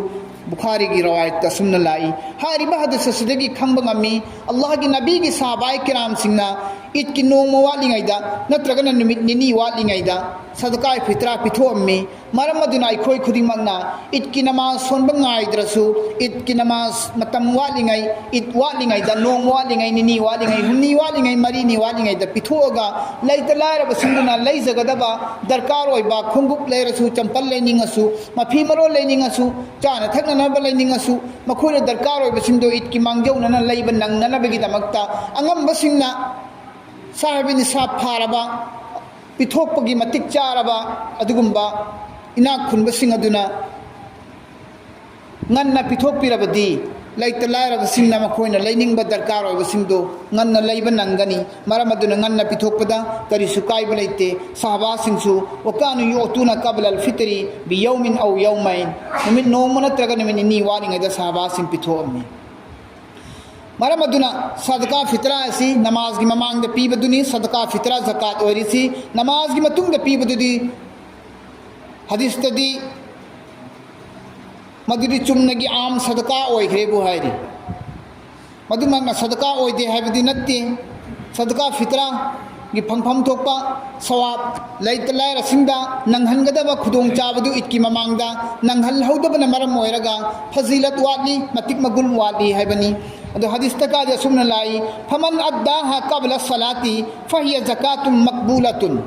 ꯕꯨꯈꯥꯔꯤꯒꯤ ꯔꯋꯥꯌꯠꯇ ꯑꯁꯨꯝꯅ ꯂꯥꯛꯏ꯫ ꯍꯥꯏꯔꯤꯕ ꯍꯗꯤꯁ ꯑꯁꯤꯗꯒꯤ ꯈꯪꯕ ꯉꯝꯃꯤ, ꯑꯜꯂꯥꯍꯒꯤ ꯅꯕꯤꯒꯤ ꯁꯍꯥꯕꯥꯏ ꯀꯤꯔꯥꯝꯁꯤꯡꯅ ꯏꯗꯀꯤ ꯅꯣꯡꯃ ꯋꯥꯠꯂꯤꯉꯩꯗ ꯅꯠꯇ꯭ꯔꯒꯅ ꯅꯨꯃꯤꯠ ꯅꯤꯅꯤ ꯋꯥꯠꯂꯤꯉꯩꯗ ꯁꯗꯀꯥꯏ ꯐꯤꯇ꯭ꯔꯥ ꯄꯤꯊꯣꯛꯑꯝꯃꯤ꯫ ꯃꯔꯝ ꯑꯗꯨꯅ ꯑꯩꯈꯣꯏ ꯈꯨꯗꯤꯡꯃꯛꯅ ꯏꯗꯀꯤ ꯅꯃꯥꯖ ꯁꯣꯟꯕ ꯉꯥꯏꯗ꯭ꯔꯁꯨ, ꯏꯗꯀꯤ ꯅꯃꯥꯖ ꯃꯇꯝ ꯋꯥꯠꯂꯤꯉꯩ, ꯏꯗ ꯋꯥꯠꯂꯤꯉꯩꯗ, ꯅꯣꯡꯃ ꯋꯥꯠꯂꯤꯉꯩ, ꯅꯤꯅꯤ ꯋꯥꯠꯂꯤꯉꯩ, ꯍꯨꯝꯅꯤ ꯋꯥꯠꯂꯤꯉꯩ, ꯃꯔꯤꯅꯤ ꯋꯥꯠꯂꯤꯉꯩꯗ ꯄꯤꯊꯣꯛꯑꯒ, ꯂꯩꯇ ꯂꯥꯏꯔꯕꯁꯤꯡꯗꯨꯅ ꯂꯩꯖꯒꯗꯕ ꯗꯔꯀꯥꯔ ꯑꯣꯏꯕ ꯈꯣꯡꯎꯞ ꯂꯩꯔꯁꯨ, ꯆꯝꯄꯜ ꯂꯩꯅꯤꯡꯉꯁꯨ, ꯃꯐꯤ ꯃꯔꯣꯜ ꯂꯩꯅꯤꯡꯉꯁꯨ, ꯆꯥꯅ ꯊꯛꯅꯅꯕ ꯂꯩꯅꯤꯡꯉꯁꯨ, ꯃꯈꯣꯏꯅ ꯗꯔꯀꯥꯔ ꯑꯣꯏꯕꯁꯤꯡꯗꯨ ꯏꯗꯀꯤ ꯃꯥꯡꯖꯧꯅꯅ ꯂꯩꯕ ꯅꯪꯅꯅꯕꯒꯤꯗꯃꯛꯇ ꯑꯉꯝꯕꯁꯤꯡꯅ ꯁꯥꯍꯤꯕ ꯅꯤꯁꯥꯕ ꯐꯥꯔꯕ, ꯄꯤꯊꯣꯛꯄꯒꯤ ꯃꯇꯤꯛ ꯆꯥꯔꯕ ꯑꯗꯨꯒꯨꯝꯕ ꯏꯅꯥꯛ ꯈꯨꯟꯕꯁꯤꯡ ꯑꯗꯨꯅ ꯉꯟꯅ ꯄꯤꯊꯣꯛꯄꯤꯔꯕꯗꯤ, ꯂꯩꯇ ꯂꯥꯏꯔꯕꯁꯤꯡꯅ ꯃꯈꯣꯏꯅ ꯂꯩꯅꯤꯡꯕ ꯗꯔꯀꯥꯔ ꯑꯣꯏꯕꯁꯤꯡꯗꯨ ꯉꯟꯅ ꯂꯩꯕ ꯅꯪꯒꯅꯤ꯫ ꯃꯔꯝ ꯑꯗꯨꯅ ꯉꯟꯅ ꯄꯤꯊꯣꯛꯄꯗ ꯀꯔꯤꯁꯨ ꯀꯥꯏꯕ ꯂꯩꯇꯦ꯫ ꯁꯍꯥꯕꯥꯁꯤꯡꯁꯨ "وكانوا يعطون قبل الفطر بيوم أو يومين"، ꯅꯨꯃꯤꯠ ꯅꯣꯡꯃ ꯅꯠꯇ꯭ꯔꯒ ꯅꯨꯃꯤꯠ ꯅꯤꯅꯤ ꯋꯥꯠꯂꯤꯉꯩꯗ ꯁꯍꯥꯕꯥꯁꯤꯡ ꯄꯤꯊꯣꯛꯑꯝꯃꯤ꯫ ꯃꯔꯝ ꯑꯗꯨꯅ ꯁꯗꯀꯥ ꯐꯤꯇ꯭ꯔꯥ ꯑꯁꯤ ꯅꯃꯥꯖꯒꯤ ꯃꯃꯥꯡꯗ ꯄꯤꯕꯗꯨꯅꯤ꯫ ꯁꯗꯀꯥ ꯐꯤꯇ꯭ꯔꯥ, ꯖꯀꯥꯠ ꯑꯣꯏꯔꯤꯁꯤ ꯅꯃꯥꯖꯒꯤ ꯃꯇꯨꯡꯗ ꯄꯤꯕꯗꯨꯗꯤ ꯍꯗꯤꯁꯇꯗꯤ ꯃꯗꯨꯗꯤ ꯆꯨꯝꯅꯒꯤ ꯑꯥꯝ ꯁꯗꯀꯥ ꯑꯣꯏꯈ꯭ꯔꯦꯕꯨ ꯍꯥꯏꯔꯤ꯫ ꯃꯗꯨꯃꯛꯅ ꯁꯗꯀꯥ ꯑꯣꯏꯗꯦ ꯍꯥꯏꯕꯗꯤ ꯅꯠꯇꯦ꯫ ꯁꯗꯀꯥ ꯐꯤꯇ꯭ꯔꯥꯒꯤ ꯐꯪꯐꯝ ꯊꯣꯛꯄ ꯁꯋꯥꯕ, ꯂꯩꯇ ꯂꯥꯏꯔꯁꯤꯡꯗ ꯅꯪꯍꯟꯒꯗꯕ ꯈꯨꯗꯣꯡꯆꯥꯕꯗꯨ ꯏꯗꯀꯤ ꯃꯃꯥꯡꯗ ꯅꯪꯍꯜꯍꯧꯗꯕꯅ ꯃꯔꯝ ꯑꯣꯏꯔꯒ ꯐꯖꯤꯂꯠ ꯋꯥꯠꯂꯤ, ꯃꯇꯤꯛ ꯃꯒꯨꯟ ꯋꯥꯠꯂꯤ ꯍꯥꯏꯕꯅꯤ꯫ ꯑꯗꯣ ꯍꯗꯤꯁꯇ ꯀꯥꯗꯤ ꯑꯁꯨꯝꯅ ꯂꯥꯛꯏ, "ꯐꯃꯟ ꯑꯗꯥꯍ ꯀꯕꯂ ꯁꯂꯥꯇꯤ ꯐꯍꯤꯌ ꯖꯀꯥꯇꯨꯝ ꯃꯛꯕꯨꯂꯇꯨꯟ"꯫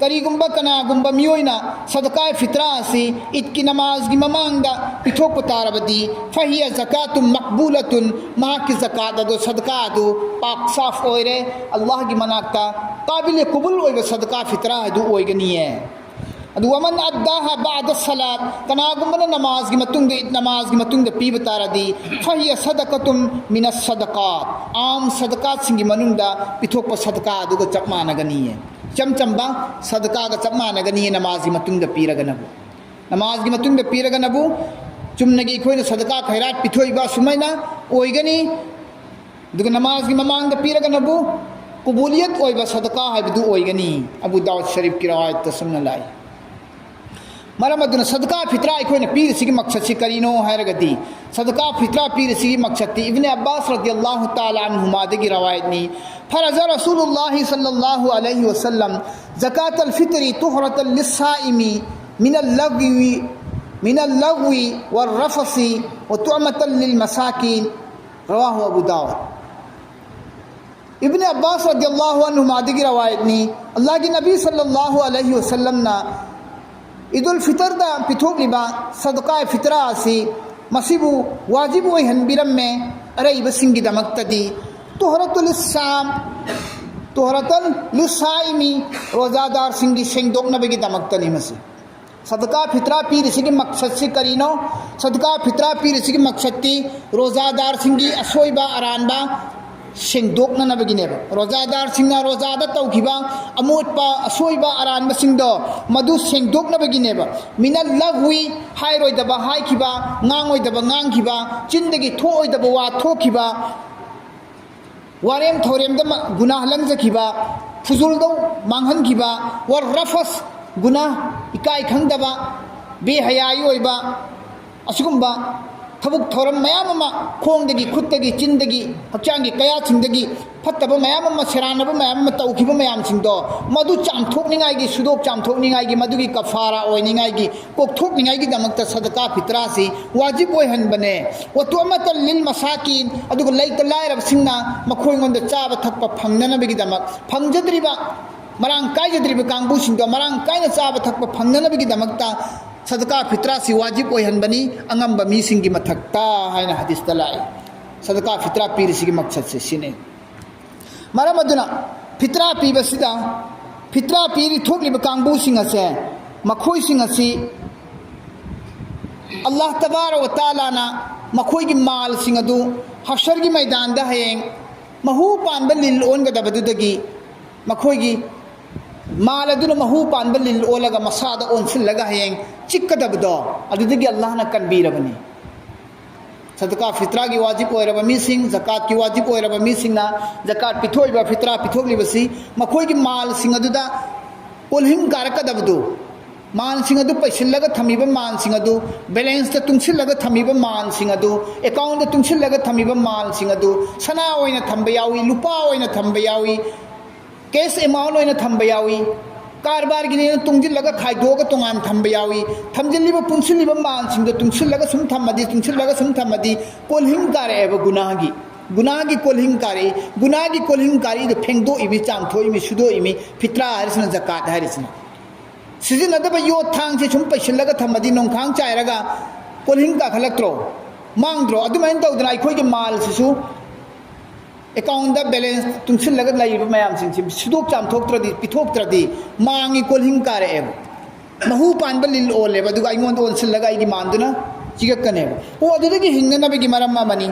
ꯀꯔꯤꯒꯨꯝꯕ ꯀꯅꯥꯒꯨꯝꯕ ꯃꯤꯑꯣꯏꯅ ꯁꯗꯀꯥ ꯐꯤꯇ꯭ꯔꯥ ꯑꯁꯤ ꯏꯗꯀꯤ ꯅꯃꯥꯖꯒꯤ ꯃꯃꯥꯡꯗ ꯄꯤꯊꯣꯛꯄ ꯇꯥꯔꯕꯗꯤ, "ꯐꯍꯤꯌ ꯖꯀꯥꯇꯨꯝ ꯃꯛꯕꯨꯂꯇꯨꯟ", ꯃꯍꯥꯛꯀꯤ ꯖꯀꯥꯠ ꯑꯗꯨ, ꯁꯗꯀꯥ ꯑꯗꯨ ꯄꯥꯛ ꯁꯥꯐ ꯑꯣꯏꯔꯦ, ꯑꯜꯂꯥꯍꯒꯤ ꯃꯅꯥꯛꯇ ꯀꯥꯕꯤꯂꯦ ꯀꯨꯕꯨꯜ ꯑꯣꯏꯕ ꯁꯗꯀꯥ ꯐꯤꯇ꯭ꯔꯥ ꯑꯗꯨ ꯑꯣꯏꯒꯅꯤꯌꯦ꯫ ꯑꯗꯨ "ꯋꯃꯟ ꯑꯗꯥꯍ ꯕꯥꯗ ꯁꯂꯥꯠ", ꯀꯅꯥꯒꯨꯝꯕꯅ ꯅꯃꯥꯖꯒꯤ ꯃꯇꯨꯡꯗ, ꯏꯗ ꯅꯃꯥꯖꯒꯤ ꯃꯇꯨꯡꯗ ꯄꯤꯕ ꯇꯥꯔꯗꯤ, "ꯐꯍꯤꯌ ꯁꯗꯀꯇꯨꯝ ꯃꯤꯅ ꯁꯗꯀꯥꯠ", ꯑꯥꯝ ꯁꯗꯀꯥꯠꯁꯤꯡꯒꯤ ꯃꯅꯨꯡꯗ ꯄꯤꯊꯣꯛꯄ ꯁꯗꯀꯥ ꯑꯗꯨꯒ ꯆꯞ ꯃꯥꯟꯅꯒꯅꯤꯌꯦ꯫ ꯏꯆꯝ ꯆꯝꯕ ꯁꯗꯀꯥꯒ ꯆꯞ ꯃꯥꯟꯅꯒꯅꯤꯌꯦ ꯅꯃꯥꯖꯒꯤ ꯃꯇꯨꯡꯗ ꯄꯤꯔꯒꯅꯕꯨ꯫ ꯅꯃꯥꯖꯒꯤ ꯃꯇꯨꯡꯗ ꯄꯤꯔꯒꯅꯕꯨ ꯆꯨꯝꯅꯒꯤ ꯑꯩꯈꯣꯏꯅ ꯁꯗꯀꯥ ꯈꯩꯔꯥꯠ ꯄꯤꯊꯣꯛꯏꯕ ꯑꯁꯨꯃꯥꯏꯅ ꯑꯣꯏꯒꯅꯤ꯫ ꯑꯗꯨꯒ ꯅꯃꯥꯖꯒꯤ ꯃꯃꯥꯡꯗ ꯄꯤꯔꯒꯅꯕꯨ ꯀꯨꯕꯨꯂꯤꯌꯠ ꯑꯣꯏꯕ ꯁꯗꯀꯥ ꯍꯥꯏꯕꯗꯨ ꯑꯣꯏꯒꯅꯤ꯫ ꯑꯕꯨ ꯗꯥꯎꯗ ꯁꯔꯤꯐꯀꯤ ꯔꯋꯥꯌꯠꯇ ꯑꯁꯨꯝꯅ ꯂꯥꯛꯏ꯫ ꯃꯔꯝ ꯑꯗꯨꯅ ꯁꯗꯀꯥ ꯐꯤꯇ꯭ꯔꯥ ꯑꯩꯈꯣꯏꯅ ꯄꯤꯔꯤꯁꯤꯒꯤ ꯃꯛꯁꯠꯁꯤ ꯀꯔꯤꯅꯣ ꯍꯥꯏꯔꯒꯗꯤ, ꯁꯗꯀꯥ ꯐꯤꯇ꯭ꯔꯥ ꯄꯤꯔꯤꯁꯤꯒꯤ ꯃꯛꯁꯠꯇꯤ ꯏꯕꯅꯦ ꯑꯕꯥꯁ ꯔꯗꯤꯌꯜꯂꯥꯍꯨ ꯇꯥꯂꯥ ꯑꯟꯍꯨꯃꯥꯗꯒꯤ ꯔꯋꯥꯌꯠꯅꯤ꯫ "ꯐꯔꯖ ꯔꯁꯨꯂꯨꯜꯂꯥꯍꯤ ꯁꯜꯂꯜꯂꯥꯍꯨ ꯑꯂꯩꯍꯤ ꯋꯁꯜꯂꯝ ꯖꯀꯥꯇꯜ ꯐꯤꯇ꯭ꯔꯤ ꯇꯨꯍꯔꯇꯜ ꯂꯤꯁꯥꯏꯃꯤ ꯃꯤꯅꯜ ꯂꯒꯋꯤ, ꯃꯤꯅꯜ ꯂꯒꯋꯤ ꯋꯔ ꯔꯐꯁꯤ ꯋ ꯇꯨꯑꯃꯇꯜ ꯂꯤꯜ ꯃꯁꯥꯀꯤꯟ"꯫ ꯔꯋꯥꯍꯨ ꯑꯕꯨ ꯗꯥꯎꯗ꯫ ꯏꯕꯅꯦ ꯑꯕꯥꯁ ꯔꯗꯤꯌꯜꯂꯥꯍꯨ ꯑꯟꯍꯨꯃꯥꯗꯒꯤ ꯔꯋꯥꯌꯠꯅꯤ, ꯑꯜꯂꯥꯍꯒꯤ ꯅꯕꯤ ꯁꯜꯂꯜꯂꯥꯍꯨ ꯑꯂꯩꯍꯤ ꯋꯁꯜꯂꯝꯅ ꯏꯗꯨꯜ ꯐꯤꯇꯔꯗ ꯄꯤꯊꯣꯛꯂꯤꯕ ꯁꯗꯀꯥ ꯐꯤꯇ꯭ꯔꯥ ꯑꯁꯤ ꯃꯁꯤꯕꯨ ꯋꯥꯖꯤꯕ ꯑꯣꯏꯍꯟꯕꯤꯔꯝꯃꯦ ꯑꯔꯩꯕꯁꯤꯡꯒꯤꯗꯃꯛꯇꯗꯤ꯫ ꯇꯨꯍꯔꯇꯨꯜ ꯏꯁꯥꯝ, ꯇꯨꯍꯔꯇꯨꯜ ꯂꯤꯁꯥꯏꯃꯤ, ꯔꯣꯖꯥꯗꯥꯔꯁꯤꯡꯒꯤ ꯁꯦꯡꯗꯣꯛꯅꯕꯒꯤꯗꯃꯛꯇꯅꯤ ꯃꯁꯤ꯫ ꯁꯗꯀꯥ ꯐꯤꯇ꯭ꯔꯥ ꯄꯤꯔꯤꯁꯤꯒꯤ ꯃꯛꯁꯠꯁꯤ ꯀꯔꯤꯅꯣ? ꯁꯗꯀꯥ ꯐꯤꯇ꯭ꯔꯥ ꯄꯤꯔꯤꯁꯤꯒꯤ ꯃꯛꯁꯠꯇꯤ ꯔꯣꯖꯥꯗꯥꯔꯁꯤꯡꯒꯤ ꯑꯁꯣꯏꯕ ꯑꯔꯥꯟꯕ ꯁꯦꯡꯗꯣꯛꯅꯅꯕꯒꯤꯅꯦꯕ꯫ ꯔꯣꯖꯥꯗꯥꯔꯁꯤꯡꯅ ꯔꯣꯖꯥꯗ ꯇꯧꯈꯤꯕ ꯑꯃꯣꯠꯄ, ꯑꯁꯣꯏꯕ, ꯑꯔꯥꯟꯕꯁꯤꯡꯗꯣ ꯃꯗꯨ ꯁꯦꯡꯗꯣꯛꯅꯕꯒꯤꯅꯦꯕ꯫ ꯃꯤꯅꯜ ꯂꯒꯋꯤ, ꯍꯥꯏꯔꯣꯏꯗꯕ ꯍꯥꯏꯈꯤꯕ, ꯉꯥꯡꯉꯣꯏꯗꯕ ꯉꯥꯡꯈꯤꯕ, ꯆꯤꯟꯗꯒꯤ ꯊꯣꯛꯑꯣꯏꯗꯕ ꯋꯥ ꯊꯣꯛꯈꯤꯕ, ꯋꯥꯔꯦꯝ ꯊꯧꯔꯦꯝꯗ ꯃ-, ꯒꯨꯅꯥꯍ ꯂꯪꯖꯈꯤꯕ, ꯐꯨꯖꯨꯜꯗꯧ ꯃꯥꯡꯍꯟꯈꯤꯕ, ꯋꯔ ꯔꯐꯁ, ꯒꯨꯅꯥꯍ, ꯏꯀꯥꯏ ꯈꯪꯗꯕ, ꯕꯦꯍꯌꯥꯏ ꯑꯣꯏꯕ, ꯑꯁꯤꯒꯨꯝꯕ ꯊꯕꯛ ꯊꯧꯔꯝ ꯃꯌꯥꯝ ꯑꯃ ꯈꯣꯡꯗꯒꯤ, ꯈꯨꯠꯇꯒꯤ, ꯆꯤꯟꯗꯒꯤ, ꯍꯛꯆꯥꯡꯒꯤ ꯀꯌꯥꯁꯤꯡꯗꯒꯤ ꯐꯠꯇꯕ ꯃꯌꯥꯝ ꯑꯃ, ꯁꯦꯔꯥꯟꯅꯕ ꯃꯌꯥꯝ ꯑꯃ ꯇꯧꯈꯤꯕ ꯃꯌꯥꯝꯁꯤꯡꯗꯣ, ꯃꯗꯨ ꯆꯥꯝꯊꯣꯛꯅꯤꯡꯉꯥꯏꯒꯤ, ꯁꯨꯗꯣꯛ ꯆꯥꯝꯊꯣꯛꯅꯤꯡꯉꯥꯏꯒꯤ, ꯃꯗꯨꯒꯤ ꯀꯐꯥꯔꯥ ꯑꯣꯏꯅꯤꯡꯉꯥꯏꯒꯤ, ꯀꯣꯛꯊꯣꯛꯅꯤꯡꯉꯥꯏꯒꯤꯗꯃꯛꯇ ꯁꯗꯀꯥ ꯐꯤꯇ꯭ꯔꯥꯁꯤ ꯋꯥꯖꯤꯕ ꯑꯣꯏꯍꯟꯕꯅꯦ꯫ "ꯋꯇꯨꯑꯃꯇ ꯂꯤꯜ ꯃꯁꯥꯀꯤꯟ", ꯑꯗꯨꯒ ꯂꯩꯇ ꯂꯥꯏꯔꯕꯁꯤꯡꯅ ꯃꯈꯣꯏꯉꯣꯟꯗ ꯆꯥꯕ ꯊꯛꯄ ꯐꯪꯅꯅꯕꯒꯤꯗꯃꯛ, ꯐꯪꯖꯗ꯭ꯔꯤꯕ, ꯃꯔꯥꯡ ꯀꯥꯏꯖꯗ꯭ꯔꯤꯕ ꯀꯥꯡꯕꯨꯁꯤꯡꯗꯣ ꯃꯔꯥꯡ ꯀꯥꯏꯅ ꯆꯥꯕ ꯊꯛꯄ ꯐꯪꯅꯅꯕꯒꯤꯗꯃꯛꯇ ꯁꯗꯀꯥ ꯐꯤꯇ꯭ꯔꯥꯁꯤ ꯋꯥꯖꯤꯕ ꯑꯣꯏꯍꯟꯕꯅꯤ ꯑꯉꯝꯕ ꯃꯤꯁꯤꯡꯒꯤ ꯃꯊꯛꯇ ꯍꯥꯏꯅ ꯍꯗꯤꯁꯇ ꯂꯥꯛꯏ꯫ ꯁꯗꯀꯥ ꯐꯤꯇ꯭ꯔꯥ ꯄꯤꯔꯤꯁꯤꯒꯤ ꯃꯛꯁꯠꯁꯦ ꯁꯤꯅꯤ꯫ ꯃꯔꯝ ꯑꯗꯨꯅ ꯐꯤꯇ꯭ꯔꯥ ꯄꯤꯕꯁꯤꯗ, ꯐꯤꯇ꯭ꯔꯥ ꯄꯤꯔꯤ ꯊꯣꯛꯂꯤꯕ ꯀꯥꯡꯕꯨꯁꯤꯡ ꯑꯁꯦ, ꯃꯈꯣꯏꯁꯤꯡ ꯑꯁꯤ ꯑꯜꯂꯥꯍ ꯇꯕꯥꯔꯛ ꯋ ꯇꯥꯂꯥꯅ ꯃꯈꯣꯏꯒꯤ ꯃꯥꯜꯁꯤꯡ ꯑꯗꯨ ꯍꯁꯔꯒꯤ ꯃꯩꯗꯥꯟꯗ ꯍꯌꯦꯡ ꯃꯍꯨ ꯄꯥꯟꯕ ꯂꯤꯜ ꯑꯣꯟꯒꯗꯕꯗꯨꯗꯒꯤ, ꯃꯈꯣꯏꯒꯤ ꯃꯥꯜ ꯑꯗꯨꯅ ꯃꯍꯨ ꯄꯥꯟꯕ ꯂꯤꯜ ꯑꯣꯜꯂꯒ ꯃꯁꯥꯗ ꯑꯣꯟꯁꯤꯜꯂꯒ ꯍꯌꯦꯡ ꯆꯤꯛꯀꯗꯕꯗꯣ, ꯑꯗꯨꯗꯒꯤ ꯑꯜꯂꯥꯍꯅ ꯀꯟꯕꯤꯔꯕꯅꯤ꯫ ꯁꯗꯀꯥ ꯐꯤꯇ꯭ꯔꯥꯒꯤ ꯋꯥꯖꯤꯕ ꯑꯣꯏꯔꯕ ꯃꯤꯁꯤꯡ, ꯖꯀꯥꯠꯀꯤ ꯋꯥꯖꯤꯕ ꯑꯣꯏꯔꯕ ꯃꯤꯁꯤꯡꯅ ꯖꯀꯥꯠ ꯄꯤꯊꯣꯛꯏꯕ, ꯐꯤꯇ꯭ꯔꯥ ꯄꯤꯊꯣꯛꯂꯤꯕꯁꯤ ꯃꯈꯣꯏꯒꯤ ꯃꯥꯜꯁꯤꯡ ꯑꯗꯨꯗ ꯀꯣꯜꯍꯤꯡ ꯀꯥꯔꯛꯀꯗꯕꯗꯨ, ꯃꯥꯜꯁꯤꯡ ꯑꯗꯨ ꯄꯩꯁꯤꯜꯂꯒ ꯊꯝꯃꯤꯕ ꯃꯥꯜꯁꯤꯡ ꯑꯗꯨ, ꯕꯦꯂꯦꯟꯁꯇ ꯇꯨꯡꯁꯤꯜꯂꯒ ꯊꯝꯃꯤꯕ ꯃꯥꯜꯁꯤꯡ ꯑꯗꯨ, ꯑꯦꯀꯥꯎꯟꯗ ꯇꯨꯡꯁꯤꯜꯂꯒ ꯊꯝꯃꯤꯕ ꯃꯥꯜꯁꯤꯡ ꯑꯗꯨ ꯁꯅꯥ ꯑꯣꯏꯅ ꯊꯝꯕ ꯌꯥꯎꯏ, ꯂꯨꯄꯥ ꯑꯣꯏꯅ ꯊꯝꯕ ꯌꯥꯎꯏ, ꯀꯦꯁ ꯑꯦꯃꯥꯎꯟ ꯑꯣꯏꯅ ꯊꯝꯕ ꯌꯥꯎꯏ, ꯀꯔꯕꯥꯔꯒꯤꯅꯦꯅ ꯇꯨꯡꯁꯤꯜꯂꯒ ꯈꯥꯏꯗꯣꯛꯑꯒ ꯇꯣꯉꯥꯟ ꯊꯝꯕ ꯌꯥꯎꯏ꯫ ꯊꯝꯖꯤꯜꯂꯤꯕ ꯄꯨꯟꯁꯤꯜꯂꯤꯕ ꯃꯥꯜꯁꯤꯡꯗꯣ ꯇꯨꯡꯁꯤꯜꯂꯒ ꯁꯨꯝ ꯊꯝꯃꯗꯤ, ꯇꯨꯡꯁꯤꯜꯂꯒ ꯁꯨꯝ ꯊꯝꯃꯗꯤ ꯀꯣꯜꯍꯤꯡ ꯀꯥꯔꯛꯑꯦꯕ ꯒꯨꯅꯥꯒꯤ꯫ ꯒꯨꯅꯥꯒꯤ ꯀꯣꯜꯍꯤꯡ ꯀꯥꯔꯛꯏ꯫ ꯒꯨꯅꯥꯒꯤ ꯀꯣꯜꯍꯤꯡ ꯀꯥꯔꯛꯏꯗꯣ ꯐꯦꯡꯗꯣꯛꯏꯃꯤ, ꯆꯥꯝꯊꯣꯛꯏꯃꯤ, ꯁꯨꯗꯣꯛꯏꯃꯤ, ꯐꯤꯇ꯭ꯔꯥ ꯍꯥꯏꯔꯤꯁꯤꯅ, ꯖꯀꯥꯠ ꯍꯥꯏꯔꯤꯁꯤꯅ꯫ ꯁꯤꯖꯤꯟꯅꯗꯕ ꯌꯣꯠ ꯊꯥꯡꯁꯦ ꯁꯨꯝ ꯄꯩꯁꯤꯜꯂꯒ ꯊꯝꯃꯗꯤ ꯅꯣꯡꯈꯥꯡ ꯆꯥꯏꯔꯒ ꯀꯣꯜꯍꯤꯡ ꯀꯥꯈꯠꯂꯛꯇ꯭ꯔꯣ? ꯃꯥꯡꯗ꯭ꯔꯣ? ꯑꯗꯨꯃꯥꯏꯅ ꯇꯧꯗꯅ ꯑꯩꯈꯣꯏꯒꯤ ꯃꯥꯜꯁꯤꯁꯨ ꯑꯦꯀꯥꯎꯟꯗ ꯕꯦꯂꯦꯟꯁ ꯇꯨꯡꯁꯤꯜꯂꯒ ꯂꯩꯔꯤꯕ ꯃꯌꯥꯝꯁꯤꯡꯁꯤ ꯁꯨꯗꯣꯛ ꯆꯥꯝꯊꯣꯛꯇ꯭ꯔꯗꯤ, ꯄꯤꯊꯣꯛꯇ꯭ꯔꯗꯤ ꯃꯥꯡꯉꯤ, ꯀꯣꯜꯍꯤꯡ ꯀꯥꯔꯛꯑꯦꯕ꯫ ꯃꯍꯨ ꯄꯥꯟꯕ ꯂꯤꯜ ꯑꯣꯜꯂꯦꯕ, ꯑꯗꯨꯒ ꯑꯩꯉꯣꯟꯗ ꯑꯣꯟꯁꯤꯜꯂꯒ ꯑꯩꯒꯤ ꯃꯥꯟꯗꯨꯅ ꯆꯤꯛꯂꯛꯀꯅꯦꯕ꯫ ꯑꯣ, ꯑꯗꯨꯗꯒꯤ ꯍꯤꯡꯅꯅꯕꯒꯤ ꯃꯔꯝ ꯑꯃꯅꯤ꯫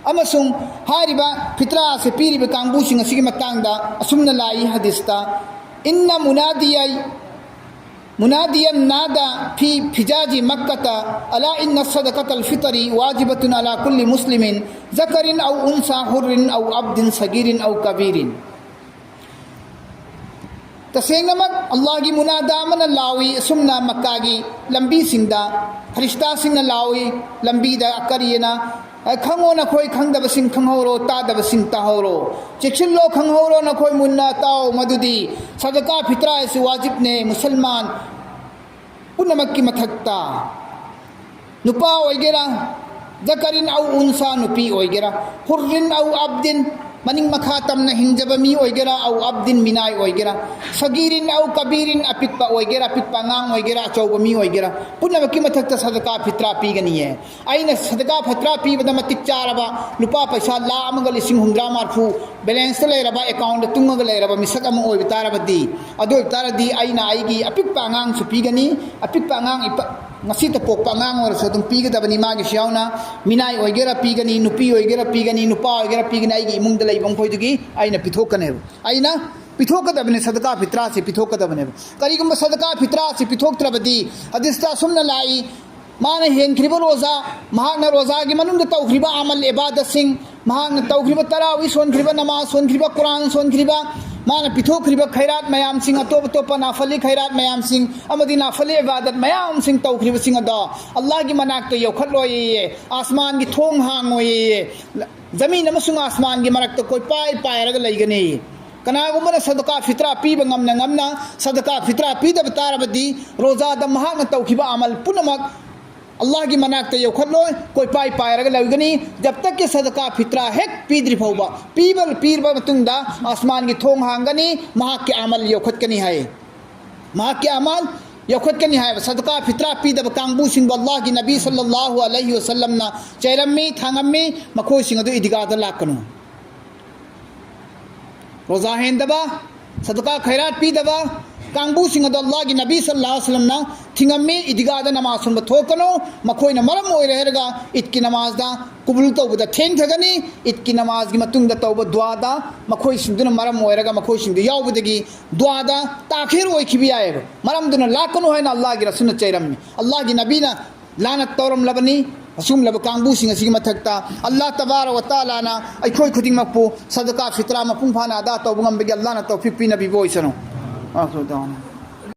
ꯑꯃꯁꯨꯡ ꯍꯥꯏꯔꯤꯕ ꯐꯤꯇ꯭ꯔꯥ ꯑꯁꯤ ꯄꯤꯔꯤꯕ ꯀꯥꯡꯕꯨꯁꯤꯡ ꯑꯁꯤꯒꯤ ꯃꯇꯥꯡꯗ ꯑꯁꯨꯝꯅ ꯂꯥꯛꯏ ꯍꯗꯤꯁꯇ, "ꯏꯟꯅ ꯃꯨꯅꯥꯗꯤꯌꯥꯏ ꯃꯨꯅꯥꯗꯤꯌꯟ ꯅꯥꯗꯥ ꯐꯤ ꯐꯤꯖꯥꯖꯤ ꯃꯛꯀꯇ ꯑꯂꯥ ꯏꯟꯅ ꯁꯗꯀꯇꯜ ꯐꯤꯇꯔꯤ ꯋꯥꯖꯤꯕꯇꯨꯟ ꯑꯂꯥ ꯀꯨꯜꯂꯤ ꯃꯨꯁꯂꯤꯃꯤꯟ ꯖꯀꯔꯤꯟ ꯑꯧ ꯎꯟꯁꯥ ꯍꯨꯔꯔꯤꯟ ꯑꯧ ꯑꯕꯗꯤꯟ ꯁꯒꯤꯔꯤꯟ ꯑꯧ ꯀꯕꯤꯔꯤꯟ"꯫ ꯇꯁꯦꯡꯅꯃꯛ ꯑꯜꯂꯥꯍꯒꯤ ꯃꯨꯅꯥꯗꯥ ꯑꯃꯅ ꯂꯥꯎꯏ ꯑꯁꯨꯝꯅ ꯃꯛꯀꯥꯒꯤ ꯂꯝꯕꯤꯁꯤꯡꯗ, ꯐꯔꯤꯁꯇꯥꯁꯤꯡꯅ ꯂꯥꯎꯏ ꯂꯝꯕꯤꯗ, ꯀꯔꯤꯅ ꯑꯦ, ꯈꯪꯉꯣ ꯅꯈꯣꯏ ꯈꯪꯗꯕꯁꯤꯡ ꯈꯪꯍꯧꯔꯣ, ꯇꯥꯗꯕꯁꯤꯡ ꯇꯥꯍꯧꯔꯣ꯫ ꯆꯦꯛꯁꯤꯜꯂꯣ, ꯈꯪꯍꯧꯔꯣ ꯅꯈꯣꯏ ꯃꯨꯟꯅ ꯇꯥꯎ ꯃꯗꯨꯗꯤ ꯁꯗꯀꯥ ꯐꯤꯇ꯭ꯔꯥ ꯑꯁꯤ ꯋꯥꯖꯤꯕꯅꯦ ꯃꯨꯁꯜꯃꯥꯟ ꯄꯨꯝꯅꯃꯛꯀꯤ ꯃꯊꯛꯇ꯫ ꯅꯨꯄꯥ ꯑꯣꯏꯒꯦꯔꯥ, ꯖꯀꯔꯤꯟ ꯑꯧ ꯎꯟꯁꯥ, ꯅꯨꯄꯤ ꯑꯣꯏꯒꯦꯔꯥ, ꯍꯨꯔꯔꯤꯟ ꯑꯧ ꯑꯕꯗꯤꯟ, ꯃꯅꯤꯡ ꯃꯈꯥ ꯇꯝꯅ ꯍꯤꯡꯖꯕ ꯃꯤ ꯑꯣꯏꯒꯦꯔꯥ, ꯑꯧ ꯑꯕꯗꯤꯟ, ꯃꯤꯅꯥꯏ ꯑꯣꯏꯒꯦꯔꯥ, ꯁꯒꯤꯔꯤꯟ ꯑꯧ ꯀꯕꯤꯔꯤꯟ, ꯑꯄꯤꯛꯄ ꯑꯣꯏꯒꯦꯔꯥ, ꯑꯄꯤꯛꯄ ꯑꯉꯥꯡ ꯑꯣꯏꯒꯦꯔꯥ, ꯑꯆꯧꯕ ꯃꯤ ꯑꯣꯏꯒꯦꯔꯥ, ꯄꯨꯝꯅꯃꯛꯀꯤ ꯃꯊꯛꯇ ꯁꯗꯀꯥ ꯐꯤꯇ꯭ꯔꯥ ꯄꯤꯒꯅꯤꯌꯦ꯫ ꯑꯩꯅ ꯁꯗꯀꯥ ꯐꯤꯇ꯭ꯔꯥ ꯄꯤꯕꯗ ꯃꯇꯤꯛ ꯆꯥꯔꯕ ꯂꯨꯄꯥ ꯄꯩꯁꯥ ꯂꯥꯈ ꯑꯃꯒ ꯂꯤꯁꯤꯡ ꯍꯨꯝꯗ꯭ꯔꯥ ꯃꯔꯤꯐꯨ balance ꯂꯩꯔꯕ, account ꯇꯨꯡꯉꯒ ꯂꯩꯔꯕ ꯃꯤꯁꯛ ꯑꯃ ꯑꯣꯏꯕ ꯇꯥꯔꯕꯗꯤ, ꯑꯗꯨ ꯑꯣꯏꯕ ꯇꯥꯔꯗꯤ ꯑꯩꯅ ꯑꯩꯒꯤ ꯑꯄꯤꯛꯄ ꯑꯉꯥꯡꯁꯨ ꯄꯤꯒꯅꯤ, ꯑꯄꯤꯛꯄ ꯑꯉꯥꯡ ꯏꯄ-, ꯉꯁꯤꯇ ꯄꯣꯛꯄ ꯑꯉꯥꯡ ꯑꯣꯏꯔꯁꯨ ꯑꯗꯨꯝ ꯄꯤꯒꯗꯕꯅꯤ, ꯃꯥꯒꯤꯁꯨ ꯌꯥꯎꯅ꯫ ꯃꯤꯅꯥꯏ ꯑꯣꯏꯒꯦꯔꯥ ꯄꯤꯒꯅꯤ, ꯅꯨꯄꯤ ꯑꯣꯏꯒꯦꯔꯥ ꯄꯤꯒꯅꯤ, ꯅꯨꯄꯥ ꯑꯣꯏꯒꯦꯔꯥ ꯄꯤꯒꯅꯤ, ꯑꯩꯒꯤ ꯏꯃꯨꯡꯗ ꯂꯩꯕ ꯃꯈꯣꯏꯗꯨꯒꯤ ꯑꯩꯅ ꯄꯤꯊꯣꯛꯀꯅꯦꯕ꯫ ꯑꯩꯅ ꯄꯤꯊꯣꯛꯀꯗꯕꯅꯦ, ꯁꯗꯀꯥ ꯐꯤꯇ꯭ꯔꯥꯁꯤ ꯄꯤꯊꯣꯛꯀꯗꯕꯅꯦꯕ꯫ ꯀꯔꯤꯒꯨꯝꯕ ꯁꯗꯀꯥ ꯐꯤꯇ꯭ꯔꯥꯁꯤ ꯄꯤꯊꯣꯛꯇ꯭ꯔꯕꯗꯤ, ꯍꯗꯤꯁꯇ ꯑꯁꯨꯝꯅ ꯂꯥꯛꯏ, ꯃꯥꯅ ꯍꯦꯟꯈ꯭ꯔꯤꯕ ꯔꯣꯖꯥ, ꯃꯍꯥꯛꯅ ꯔꯣꯖꯥꯒꯤ ꯃꯅꯨꯡꯗ ꯇꯧꯈ꯭ꯔꯤꯕ ꯑꯃꯜ ꯏꯕꯥꯗꯠꯁꯤꯡ, ꯃꯍꯥꯛꯅ ꯇꯧꯈ꯭ꯔꯤꯕ ꯇꯔꯥꯋꯤ ꯁꯣꯟꯈ꯭ꯔꯤꯕ, ꯅꯃꯥꯖ ꯁꯣꯟꯈ꯭ꯔꯤꯕ, ꯀꯨꯔꯥꯟ ꯁꯣꯟꯈ꯭ꯔꯤꯕ, ꯃꯥꯅ ꯄꯤꯊꯣꯛꯈ꯭ꯔꯤꯕ ꯈꯩꯔꯥꯠ ꯃꯌꯥꯝꯁꯤꯡ, ꯑꯇꯣꯞ ꯑꯇꯣꯞꯄ ꯅꯥꯐꯂꯤ ꯈꯩꯔꯥꯠ ꯃꯌꯥꯝꯁꯤꯡ ꯑꯃꯗꯤ ꯅꯥꯐꯂꯤ ꯏꯕꯥꯗꯠ ꯃꯌꯥꯝꯁꯤꯡ ꯇꯧꯈ꯭ꯔꯤꯕꯁꯤꯡ ꯑꯗꯣ ꯑꯜꯂꯥꯍꯒꯤ ꯃꯅꯥꯛꯇ ꯌꯧꯈꯠꯂꯣꯏꯌꯦ, ꯑꯥꯁꯃꯥꯟꯒꯤ ꯊꯣꯡ ꯍꯥꯡꯉꯣꯏꯌꯦ, ꯖꯃꯤꯟ ꯑꯃꯁꯨꯡ ꯑꯥꯁꯃꯥꯟꯒꯤ ꯃꯔꯛꯇ ꯀꯣꯏꯄꯥꯏ ꯄꯥꯏꯔꯒ ꯂꯩꯒꯅꯤ꯫ ꯀꯅꯥꯒꯨꯝꯕꯅ ꯁꯗꯀꯥ ꯐꯤꯇ꯭ꯔꯥ ꯄꯤꯕ ꯉꯝꯅ ꯉꯝꯅ ꯁꯗꯀꯥ ꯐꯤꯇ꯭ꯔꯥ ꯄꯤꯗꯕ ꯇꯥꯔꯕꯗꯤ, ꯔꯣꯖꯥꯗ ꯃꯍꯥꯛꯅ ꯇꯧꯈꯤꯕ ꯑꯃꯜ ꯄꯨꯝꯅꯃꯛ ꯑꯜꯂꯥꯍꯒꯤ ꯃꯅꯥꯛꯇ ꯌꯧꯈꯠꯂꯣꯏ, ꯀꯣꯏꯄꯥꯏ ꯄꯥꯏꯔꯒ ꯂꯩꯒꯅꯤ꯫ ꯖꯕ ꯇꯛ ꯀꯤ ꯁꯗꯀꯥ ꯐꯤꯇ꯭ꯔꯥ ꯍꯦꯛ ꯄꯤꯗ꯭ꯔꯤ ꯐꯥꯎꯕ, ꯄꯤꯕ, ꯄꯤꯔꯕ ꯃꯇꯨꯡꯗ ꯑꯥꯁꯃꯥꯟꯒꯤ ꯊꯣꯡ ꯍꯥꯡꯒꯅꯤ, ꯃꯍꯥꯛꯀꯤ ꯑꯃꯜ ꯌꯧꯈꯠꯀꯅꯤ ꯍꯥꯏ꯫ ꯃꯍꯥꯛꯀꯤ ꯑꯃꯜ ꯌꯧꯈꯠꯀꯅꯤ ꯍꯥꯏꯕ꯫ ꯁꯗꯀꯥ ꯐꯤꯇ꯭ꯔꯥ ꯄꯤꯗꯕ ꯀꯥꯡꯕꯨꯁꯤꯡꯕꯨ ꯑꯜꯂꯥꯍꯒꯤ ꯅꯕꯤ ꯁꯜꯂꯜꯂꯥꯍꯨ ꯑꯂꯩꯍꯤ ꯋꯁꯜꯂꯝꯅ ꯆꯩꯔꯝꯃꯤ, ꯊꯥꯡꯉꯝꯃꯤ, ꯃꯈꯣꯏꯁꯤꯡ ꯑꯗꯨ ꯏꯗꯤꯒꯥꯗ ꯂꯥꯛꯀꯅꯨ꯫ ꯔꯣꯖꯥ ꯍꯦꯟꯗꯕ, ꯁꯗꯀꯥ ꯈꯩꯔꯥꯠ ꯄꯤꯗꯕ ꯀꯥꯡꯕꯨꯁꯤꯡ ꯑꯗꯣ ꯑꯜꯂꯥꯍꯒꯤ ꯅꯕꯤ ꯁꯜꯂꯜꯂꯥꯍꯨ ꯑꯂꯩꯍꯤ ꯋꯁꯜꯂꯝꯅ ꯊꯤꯡꯉꯝꯃꯤ, ꯏꯗꯤꯒꯥꯗ ꯅꯃꯥꯖ ꯁꯣꯟꯕ ꯊꯣꯛꯀꯅꯨ꯫ ꯃꯈꯣꯏꯅ ꯃꯔꯝ ꯑꯣꯏꯔꯦ ꯍꯥꯏꯔꯒ ꯏꯗꯀꯤ ꯅꯃꯥꯖꯗ ꯀꯨꯕꯨꯜ ꯇꯧꯕꯗ ꯊꯦꯡꯊꯒꯅꯤ꯫ ꯏꯗꯀꯤ ꯅꯃꯥꯖꯒꯤ ꯃꯇꯨꯡꯗ ꯇꯧꯕ ꯗꯨꯋꯥꯗ ꯃꯈꯣꯏꯁꯤꯡꯗꯨꯅ ꯃꯔꯝ ꯑꯣꯏꯔꯒ ꯃꯈꯣꯏꯁꯤꯡꯗꯨ ꯌꯥꯎꯕꯗꯒꯤ ꯗꯨꯋꯥꯗ ꯇꯥꯈꯤꯔ ꯑꯣꯏꯈꯤꯕ ꯌꯥꯏꯑꯕ꯫ ꯃꯔꯝꯗꯨꯅ ꯂꯥꯛꯀꯅꯨ ꯍꯥꯏꯅ ꯑꯜꯂꯥꯍꯒꯤ ꯔꯁꯨꯜꯅ ꯆꯩꯔꯝꯃꯤ꯫ ꯑꯜꯂꯥꯍꯒꯤ ꯅꯕꯤꯅ ꯂꯥꯅꯠ ꯇꯧꯔꯝꯂꯕꯅꯤ꯫ ꯑꯁꯤꯒꯨꯝꯂꯕ ꯀꯥꯡꯕꯨꯁꯤꯡ ꯑꯁꯤꯒꯤ ꯃꯊꯛꯇ ꯑꯜꯂꯥꯍ ꯇꯕꯥꯔꯛ ꯋ ꯇꯥꯂꯥꯅ ꯑꯩꯈꯣꯏ ꯈꯨꯗꯤꯡꯃꯛꯄꯨ ꯁꯗꯀꯥ ꯐꯤꯇ꯭ꯔꯥ ꯃꯄꯨꯡ ꯐꯥꯅ ꯑꯗꯥ ꯇꯧꯕ ꯉꯝꯕꯒꯤ ꯑꯜꯂꯥꯍꯅ ꯇꯧꯐꯤꯛ ꯄꯤꯅꯕꯤꯕ ꯑꯣꯏꯁꯅꯨ꯫ ꯋꯥꯈꯤꯔꯨ ꯗꯥꯋꯥꯅꯥ꯫